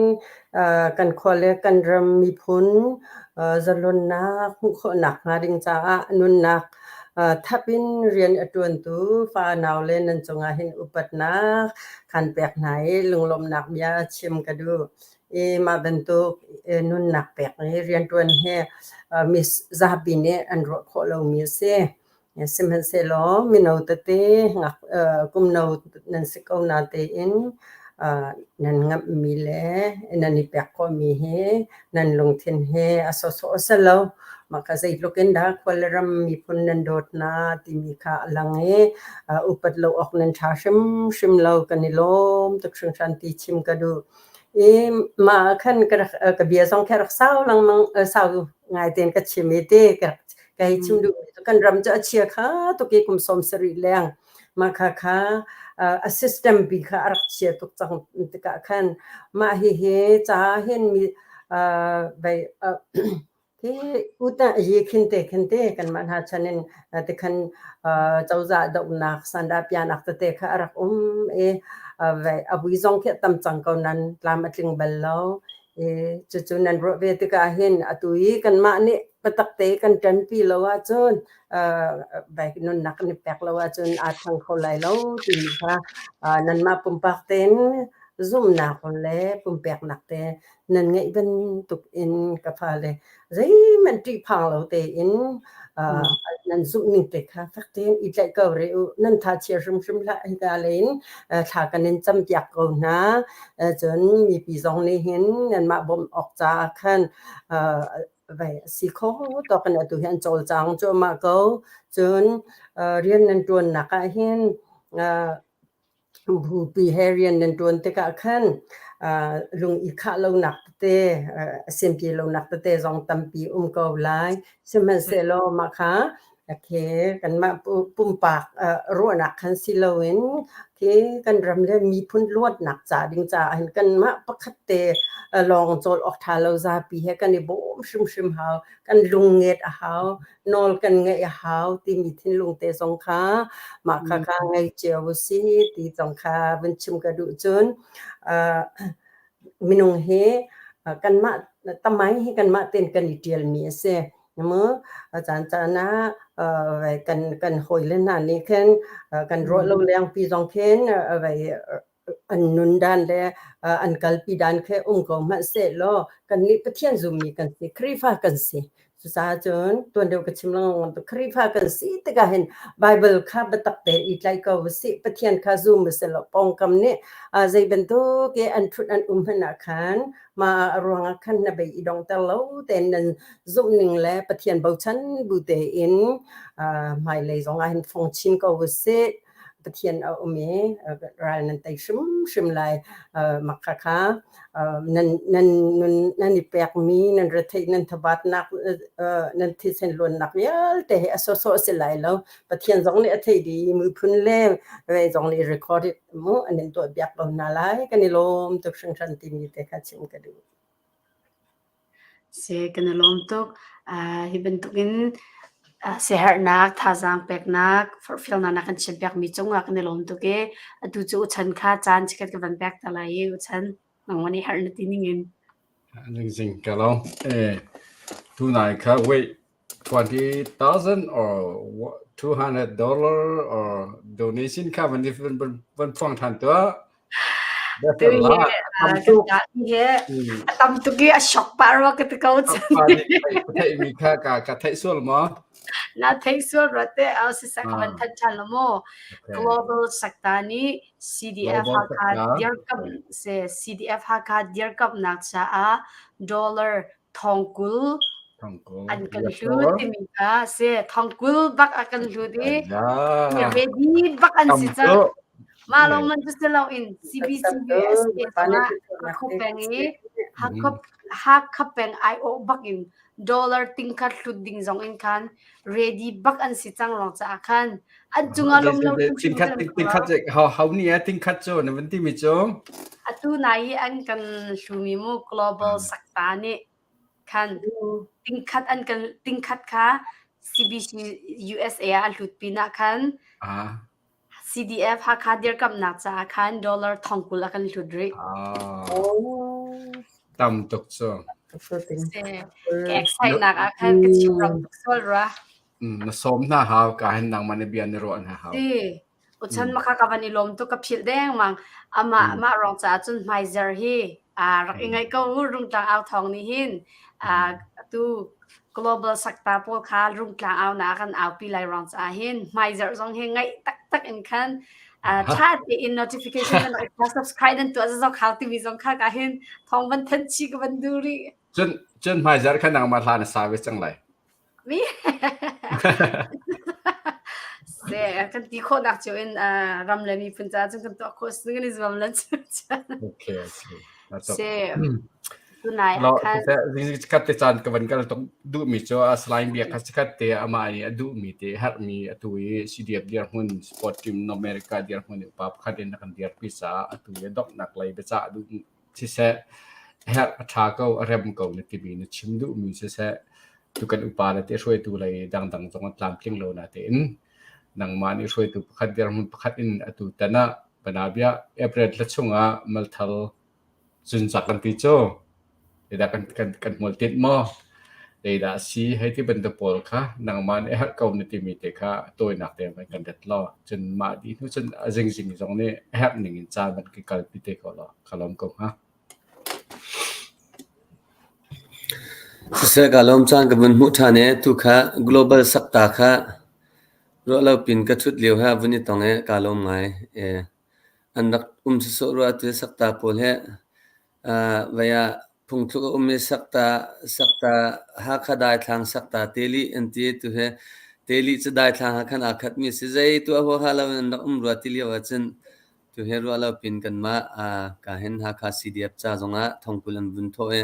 S3: kan khua le kan ram miphun zalonnak hmuh khawhnak hnga ding caah nunnak thap in rian a ṭuantu fanau le nan cungah hin upatnak kan pek hna i lunglawmhnak bia chim ka duh. I mah bantuk nunnak pek i rianṭuan hi mi zapi nih an ruah khawh lomi a si. Sihmanhsehlaw mino tete kum no nan si ko natein nan ngamhmi le nan i pek khawhmi hi nan lungthin hi a sawhsawh a si lo. Mah kha zeitluk in dah khua le ram miphun nan dawt hna timi kha a lang i upat lo awk nan ṭha hrimhrim lo. Kan i lawm tuk hringhran ti chim ka duh. I mah ah khan ka rak ka bia zong khi a rak sau lengmang sau ngai tein ka chim i ti ka rak ka hei chim duhmi cu kan ram cu a chia kha tuk i kum 70 leng mah kha kha a system bi kha a rak chia tuk cang tikah khan mah hihi ca hin mi vei. Khi utan yi khin te khin te kanmah hna chan in tikhan cozah dohnak sandah pianak tete kha a rak um i a vui zong khi a tam cang ko nan tlam a tling bal lo. I cucu nan ruah ve tikah hin atu i kanmah nih biatak te kan ṭanpi lo ahcun nunnak kan i pek lo ahcun aa ṭhang kho lai lo timi kha nanmah pumpak tein zumhnak le pumpeknak te nan ngeih bantuk in ka fale zeihmanh ṭihphang lo tein nan zumh ning te kha fek tein i tlaih ko rih u. Nan tha chia hrimhrim hlah. Hika lei in thla kan in campiak ko hna. Cun mipi zong nih hin nanmah bawmh awk caah khan vai a si kho tawk in atu hi an cawlcang cuahmah ko. Cun rian nan ṭuannak ah hin Bupi he rian nan ṭuan tikah khan lung i khah lonak tete, a siampi lonak tete zong tampi um ko lai. Sihmanhsehlaw mah kha khi kanmah pumpak ruahnak khan si loin khi kan ram le miphun luatnak ca ding caah hin kanmah pakhat te lawng cawl awk ṭha lo zapi he kan i bawm hrimhrim hau. Kan lungnget a hau. Nawl kan ngeih a hau timi thinlung te zong kha mah kha kha ngei cio u si ti zong kha vun chim ka duh. Cun minung hi kanmah tamai hi kanmah tein kan i ṭialmi a si. Mu a caan caan ah kan kan hawile hna nih khin kan ruah lo lengpi zong khin vai an nun dan le an kalpi dan khi um ko hmanh sehlaw kannih Pathian zummi kan si, Khrihfa kan si. Cucaah cun tuan deuh ka chim lengmang bantuk Khrihfa kan si tikah hin Bible kha biatak tein i tlaih ko usih, Pathian kha zum usih law pawngkam nih zei bantuk i an ṭhut an um hmanh ah khan mah a ruangah khan na bei i donghter lo tein nan zumhning le Pathian bochan bu tein hmailei zongah hin fong chin ko usih. Pathian a um i ral nan tei hrimhrim lai. Mah khakha nan nan nun nan i pekmi nan retheih nan thabatnak nan thisen luannak vialte hi a sawhsawh a si lai lo. Pathian zong nih a theih dih i miphun le ve zong nih recorded mu an in tuahpiak ko hna lai. Kan i lawm tuk hringhran timi te kha chim ka duh.
S2: Si, kan i lawm tuk. Uh, hi bantukin uh, siaherhnak, thazaang peknak, forhfialnak na kan chimpiakmi cungah kan i lawm tuk i atu cu uchan kha caan chikkhat ka van pek ta lai i uchan nangmah nih herh na ti ningin.
S7: Zingzing ka lo. Eh, tunai kha wait 20,000 or 200 dollar or donation kha van van van phuang than tuah.
S2: Tu hi kan dah hi a tam tuk i a shock pah rua ka ti ko.
S7: Theihmi kha ka ka theih sual maw?
S2: Na theih sual rua te au siseh ka van thanh ṭhan lo maw? Global Sakta nih CDF Hakha dirkamh se CDF Hakha dirkamhnak caah dollar thongkul an kan hlut timi kha si thongkul bak a kan hlut i ready bak an si cang mah lawng man cu si loin CBC USA zongah Hakha peng i Hakha peng aiawh bak in dollar tingkhat hlut ding zong in khan ready bak an si cang lawng caah khan an cungah lawm lo
S7: tingkhat tingkhat hau ni a tingkhat cu na van timi cu
S2: atu nai i an kan hlumi mu global sakta nih khan tingkhat an kan tingkhat kha CBC USA ah a hlut pinah khan CDF Hakha dirkamnak caah khan dollar thongkul a kan hlut rih.
S7: Tam tuk cu.
S2: Ka excite nak ah khan ka chim ram tuk sual rua.
S7: Na sawm hna hau ka hin nangmah na bia na ruah hna hau.
S2: Si. Uchan maka ka van i lawm tuk ka philh dengmang. Amah mah rong caah cun hmaizer hi rak i ngaih ko rungtlang au thawng nih hin atu global sakta pawl kha rungtlang au na kan aupi lai rong caah hin hmaizarh zong hi ngaih taktak in khan ṭha tein notification nan rak subscribe nan tuah zok hau timi zong kha ka hin thawng van thanh chi ka van duh rih.
S7: Cun cun hmaizarh kha nangmah hla na sa ve cang lai.
S2: Mi Se kan ti khawhnak cio in ram le miphun caah cun kan tuah khawh si kan i zuam lan cu.
S7: Okay, okay.
S2: Se tunai
S7: ah khan Chikkhat te caan ka van kal tuk duhmi cu a slime bia kha chikkhat te amah nih a duhmi te herhmi atu i CDF dirhmun sport team America dirhmun i upa pakhat in a kan dirpi caah atu i donghnak lei biacah duh siseh herh a ṭha ko a rem ko na timi na chim duhmi siseh. Tu kan upa le te hruaitu lei dangdang zong an tlamtling lo natein nangmah nih hruaitu pakhat dirhmun pakhat in atu tan ah banabia April thla chungah malthal zunzak kan ti cu zeidah kan kan kan hmual tinh maw zeidah a si hei ti bantuk pawl kha nangmah nih a herh ko na timi te kha tawinak te van kan ret law cun mah dih hnu cun a zingzing zong nih a herh ning in caan van kan kalpi te ko law ka lawm ko hnga.
S4: Siseh ka lawm caan ka vun hmuh ṭhan i tu kha global sakta kha ruah lo pin ka ṭhut lio he vun i tong i kaa lawm ngai. An rak um sawsawh rua tu sakta pawl he vai ah phungthluk a um i sakta sakta Hakha daithlang sakta teli an ti tu he teli cu daithlang ah khan aa khatmi si zei tuah huaha lo in an rak um rua ti lio ahcun Tu hi ruah lo pin kanmah ka hin Hakha CDF ca zongah thongkul an vun thawh i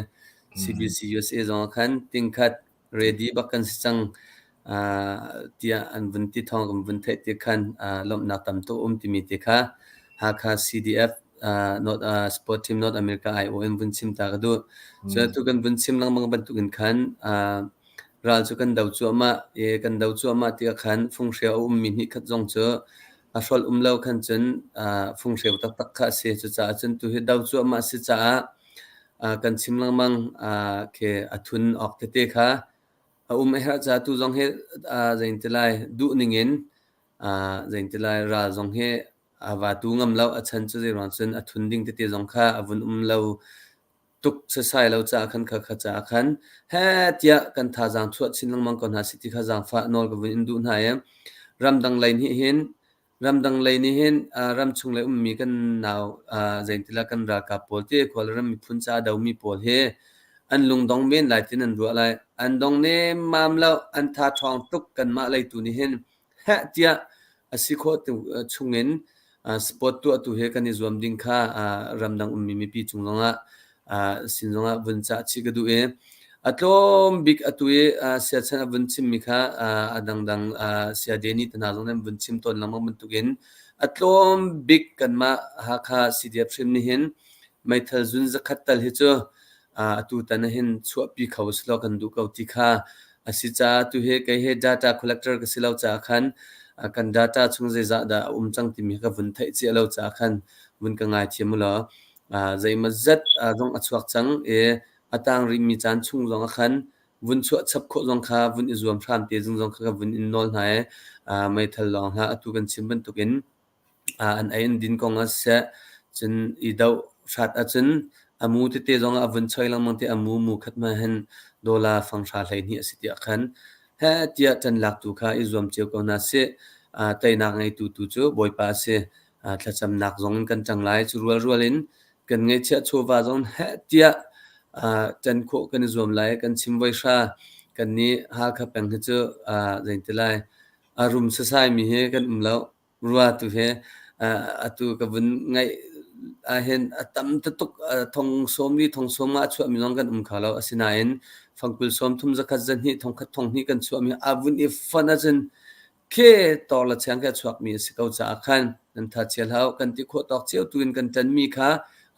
S4: CBC USA zongah khan tingkhat ready bak kan si cang tiah an vun ti thawng kan vun theih ti khan lawmhnak tam tuk um timi te kha Hakha CDF North, Sport Team North America aiawh in vun chim ta ka duh. Cun atu kan vun chim lengmang bantukin khan Ral cu kan do cuahmah i kan do cuahmah tikah khan funghreu a ummi hnihkhat zong cu a hrolh um lo khan cun funghreu taktak kha a si. Cucaah cun tuhi do cuahmah a si caah kan chim lengmang khi a thun awk tete kha a um a herh caah tu zong hi zeitin duh ningin zeitin ral zong hi a vatu ngam lo. A chan cu zeiruang cun a thun ding tete zong kha a vun um lo tuk sasai lo caah khan khakha caah khan heh tiah kan thazaang chuah chin lengmang ko hna sih ti kha zaangfah nawl ka vun in duh hna i ramdang lei nih hin ramdang lei nih hin ramchung lei ummi kan nau zeintila kan ralkap pawl te khual ram miphun ca a domi pawl hi an lungdong men lai tin an ruah lai an dong nemmam lo an tha ṭhawng tuk kanmah lei tu nih hin Heh tiah a si khawh chungin sport tuahtu he kan i zuam ding kha ramdang ummi mipi cung zongah sin zongah vun cah chih ka duh i a tlawm bik atu i siachan a vun chimmi kha a dangdang saya Danny te hna zong nih an vun chim tawn lengmang bantukin a tlawm bik kanmah Hakha CDF hrim nih hin meithal zun zakhat tal hi cu atu tan ah hin chuahpi kho usih law kan duh ko ti kha a si caah tu hi kei hi data collector ka si lo caah khan kan data chung zeizah dah a um cang timi ka vun theih cia lo caah khan vun ka ngaithiam u law zeimaw zat zong a chuak cang i a tang rihmi caan chung zong ah khan vun chuah chap khawh zong kha vun i zuam hram te zung zong kha ka vun in nawl hna i meithal lawng hlah atu kan chim bantukin An ei an din kong ah siseh, cun i doh hrat ahcun a mu tete zong ah a vun choi lengmang ti a mu mu khat hmanh hin dollar fanghra 12 a si tiah khan heh tiah ṭan laktu kha i zuam cio ko hna sih. Teinak ngeitu tu cu Bawipa a si. Thlacamnak zong in kan ṭang lai. Cu rualrual in kan ngeihchiah chawva zong heh tiah ṭan khawh kan i zuam lai. Kan chim voi hra. Kannih Hakha peng hi cu zeiti lai a rum sasaimi hi kan um lo. Rua tu hi atu ka vun ngaih ahhin a tam tuk thong sawm li thong sawm nga a chuahmi zong kan um kho lo. Asinain fangkul sawm thum zakhat zahnih thong khat thong hnih kan chuahmi a vun i fonh ahcun khi tor le cheng khi a chuakmi a si ko caah khan nan tha chia hlah u. Kan ti khawh tawk cio tu in kan ṭanmi kha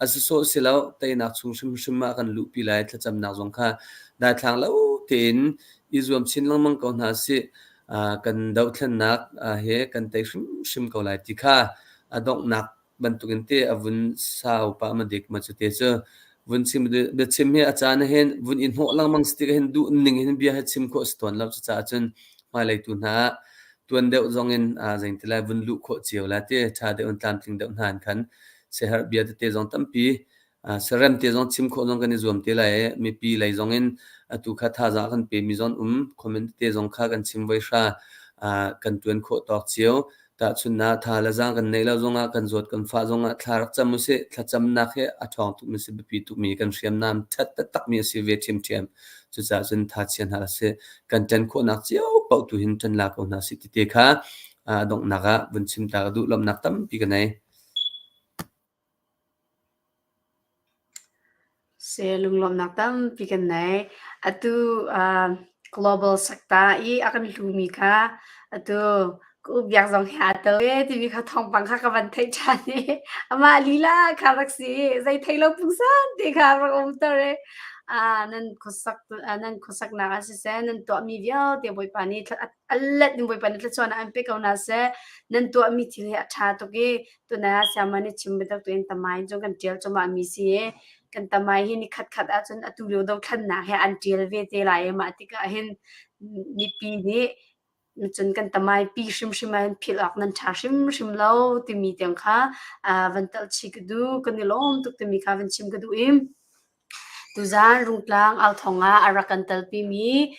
S4: a si sawh si lo teinak chung hrimhrim ah kan luhpi lai thlacamnak zong kha daithlang lo tein i zuam chin lengmang ko hna sih. Kan dohthlennak he kan tei hrimhrim ko lai ti kha a donghnak bantukin te a vun sau pah ma dik ma cu te cu vun chim biachim hi a caan hin vun i hnawh lengmang si tik hin duh ning hin bia hi chim khawh si tawn lo cucaah cun hmailei tu hna ah tuan deuh zong in zeiti lai vun luh khawh cio la ti ṭha deuh in tlamtling deuh hna in khan siaherh bia tete zong tampi Sarem te zong chim khawh zong kan i zuam te lai i mipi lei zong in atu kha thazaang kan pemi zong um comment te zong kha kan chim voi hra kan tuan khawh tawk cio. Tahchunhnak tha le zaang kan neih lo zongah kan zawt kan fah zongah thla rak cam usih. Thlacamnak hi a ṭhawng tukmi si biapi tukmi kan hriamnam ṭhat taktakmi a si ve ṭhiamṭhiam. Cucaah cun tha chia hna sih. Kan ṭan khawhnak cio paoh tu hin ṭan la ko hna sih ti te kha donghnak ah vun chim ta ka duh lawmhnak tampi ka nei.
S2: Se lunglawmhnak tampi kan nei. Atu uh, global sakta i a kan hlumi kha atu ka ubiak zong hi aa tel ve timi kha thawngpang kha ka van theih ṭhan i amah lila kha rak si i zei thei lo pungsan te kha rak um ter i. Nan khuasak nan khuasaknak ah siseh, nan tuahmi vialte Bawipa nih a let in Bawipa nih thluachuahnak an pe ko hna seh. Nan tuahmi thil hi a ṭha tuk i tunai ah sayama nih chim bantuk tein tamai in cun kan ṭial cuahmah mi si i kan tamai hi ni khatkhat ahcun atu lio dothlannak he an ṭial ve te lai i mah tikah hin mipi nih cun kan tamai pi hrimhrim ah hin philh awk nan ṭha hrimhrim lo timi tiang kha van telh chih ka duh. Kan i lawm tuk timi kha van chim ka duh i Tuzaan Rungtlang authawng ah a rak kan telpimi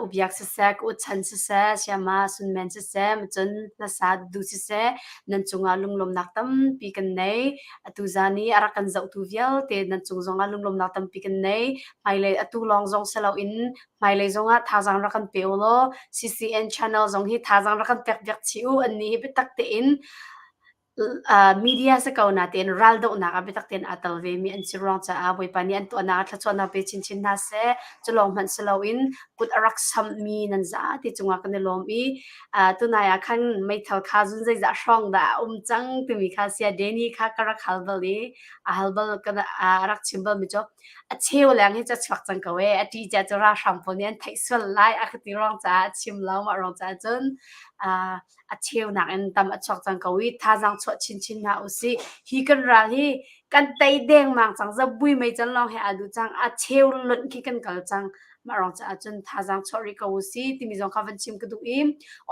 S2: Ubiak siseh, ka uchan siseh, Sayama Sunmen siseh, cun hlasa duh siseh, nan cungah lunglawmnak tampi kan nei. Tuzaan i a rak kan zohtu vialte nan cung zongah lunglawmnak tampi kan nei. Hmailei atu lawng zong si loin hmailei zongah thazaang rak kan pe u law CCN channel zong hi thazaang rak kan pek piak chih u. Annih hi biatak tein Media si ko natein raldohnak ah biatak tein aa tel vemi an si ruang caah Bawipa nih an tuahnak ah thluachuahnak pe chinchin hna seh. Cu lawng hmanh si loin kut a rak samhmi nan zate cungah kan i lawm i tunai ah khan meithal kha zun zeizah hrawng dah a um cang timi kha sia Danny kha ka rak hal bal i a hal bal a rak chim balmi cu a cheu leng hi cu a chuak cang ko ee. A ṭih cia cu ralhrang pawl nih an theih sual lai a ka ti ruang caah a chim lo. Mah ruang caah cun a cheunak in tam a chuak cang ko i thazaang chuah chinchin hna usih. Hi kan ral hi kan tei dengmang cang zabui mei can lawng he aa duh cang a cheu lonh khi kan kal cang mah ruang caah cun thazaang chuah rih ko usih timi zong kha van chim ka duh i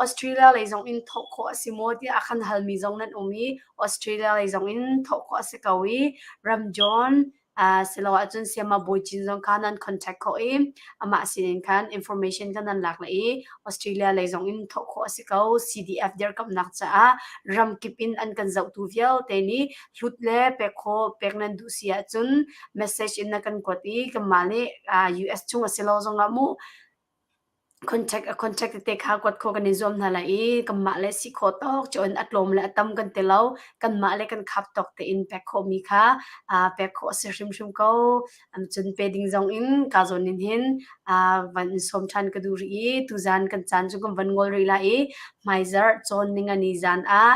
S2: Australia lei zong in thawh khawh a si maw tiah a kan halmi zong nan um i Australia lei zong in thawh khawh a si ko i Ram John Silo ahcun sayama Bawi Cin zong kha nan contact khawh i amah sinin khan information kha nan lak lai i Australia lei zong in thawh khawh a si ko. CDF dirkamhnak caah ramkip in an kan zohtu vialte nih hlut le pek khawh pek nan duh si ahcun message in na kan kuat i kanmah nih US chung a si lo zongah mu Contact a contact tete kha kuat khawh kan i zuam hna lai i kanmah le si khawh tawk cun a tlawm le a tam kan ti lo. Kanmah le kan khap tawk tein pek khawhmi kha pek khawh a si hrimhrim ko. Cun pe ding zong in ka zawn in hin van in sawm ṭhan ka duh rih i tuzaan kan caan cu kan van ngol rih lai i hmaizarh cawn ningani zaan ah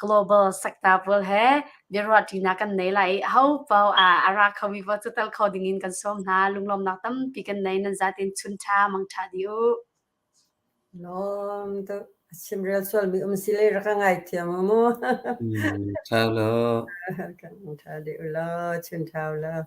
S2: global sakta pawl he biaruahṭinak kan nei lai i ahopaoh a ra khomi paoh cu tel kho dingin kan sawm hna. Lunglawmnak tampi kan nei. Nan zatin chun ṭha, mang ṭha dih u.
S3: Lawm tuk. A chimrel sualmi um si le rak ka ngaithiam u mu.
S4: Ṭha law.
S3: Kan ṭha dih u law, chun ṭha u law.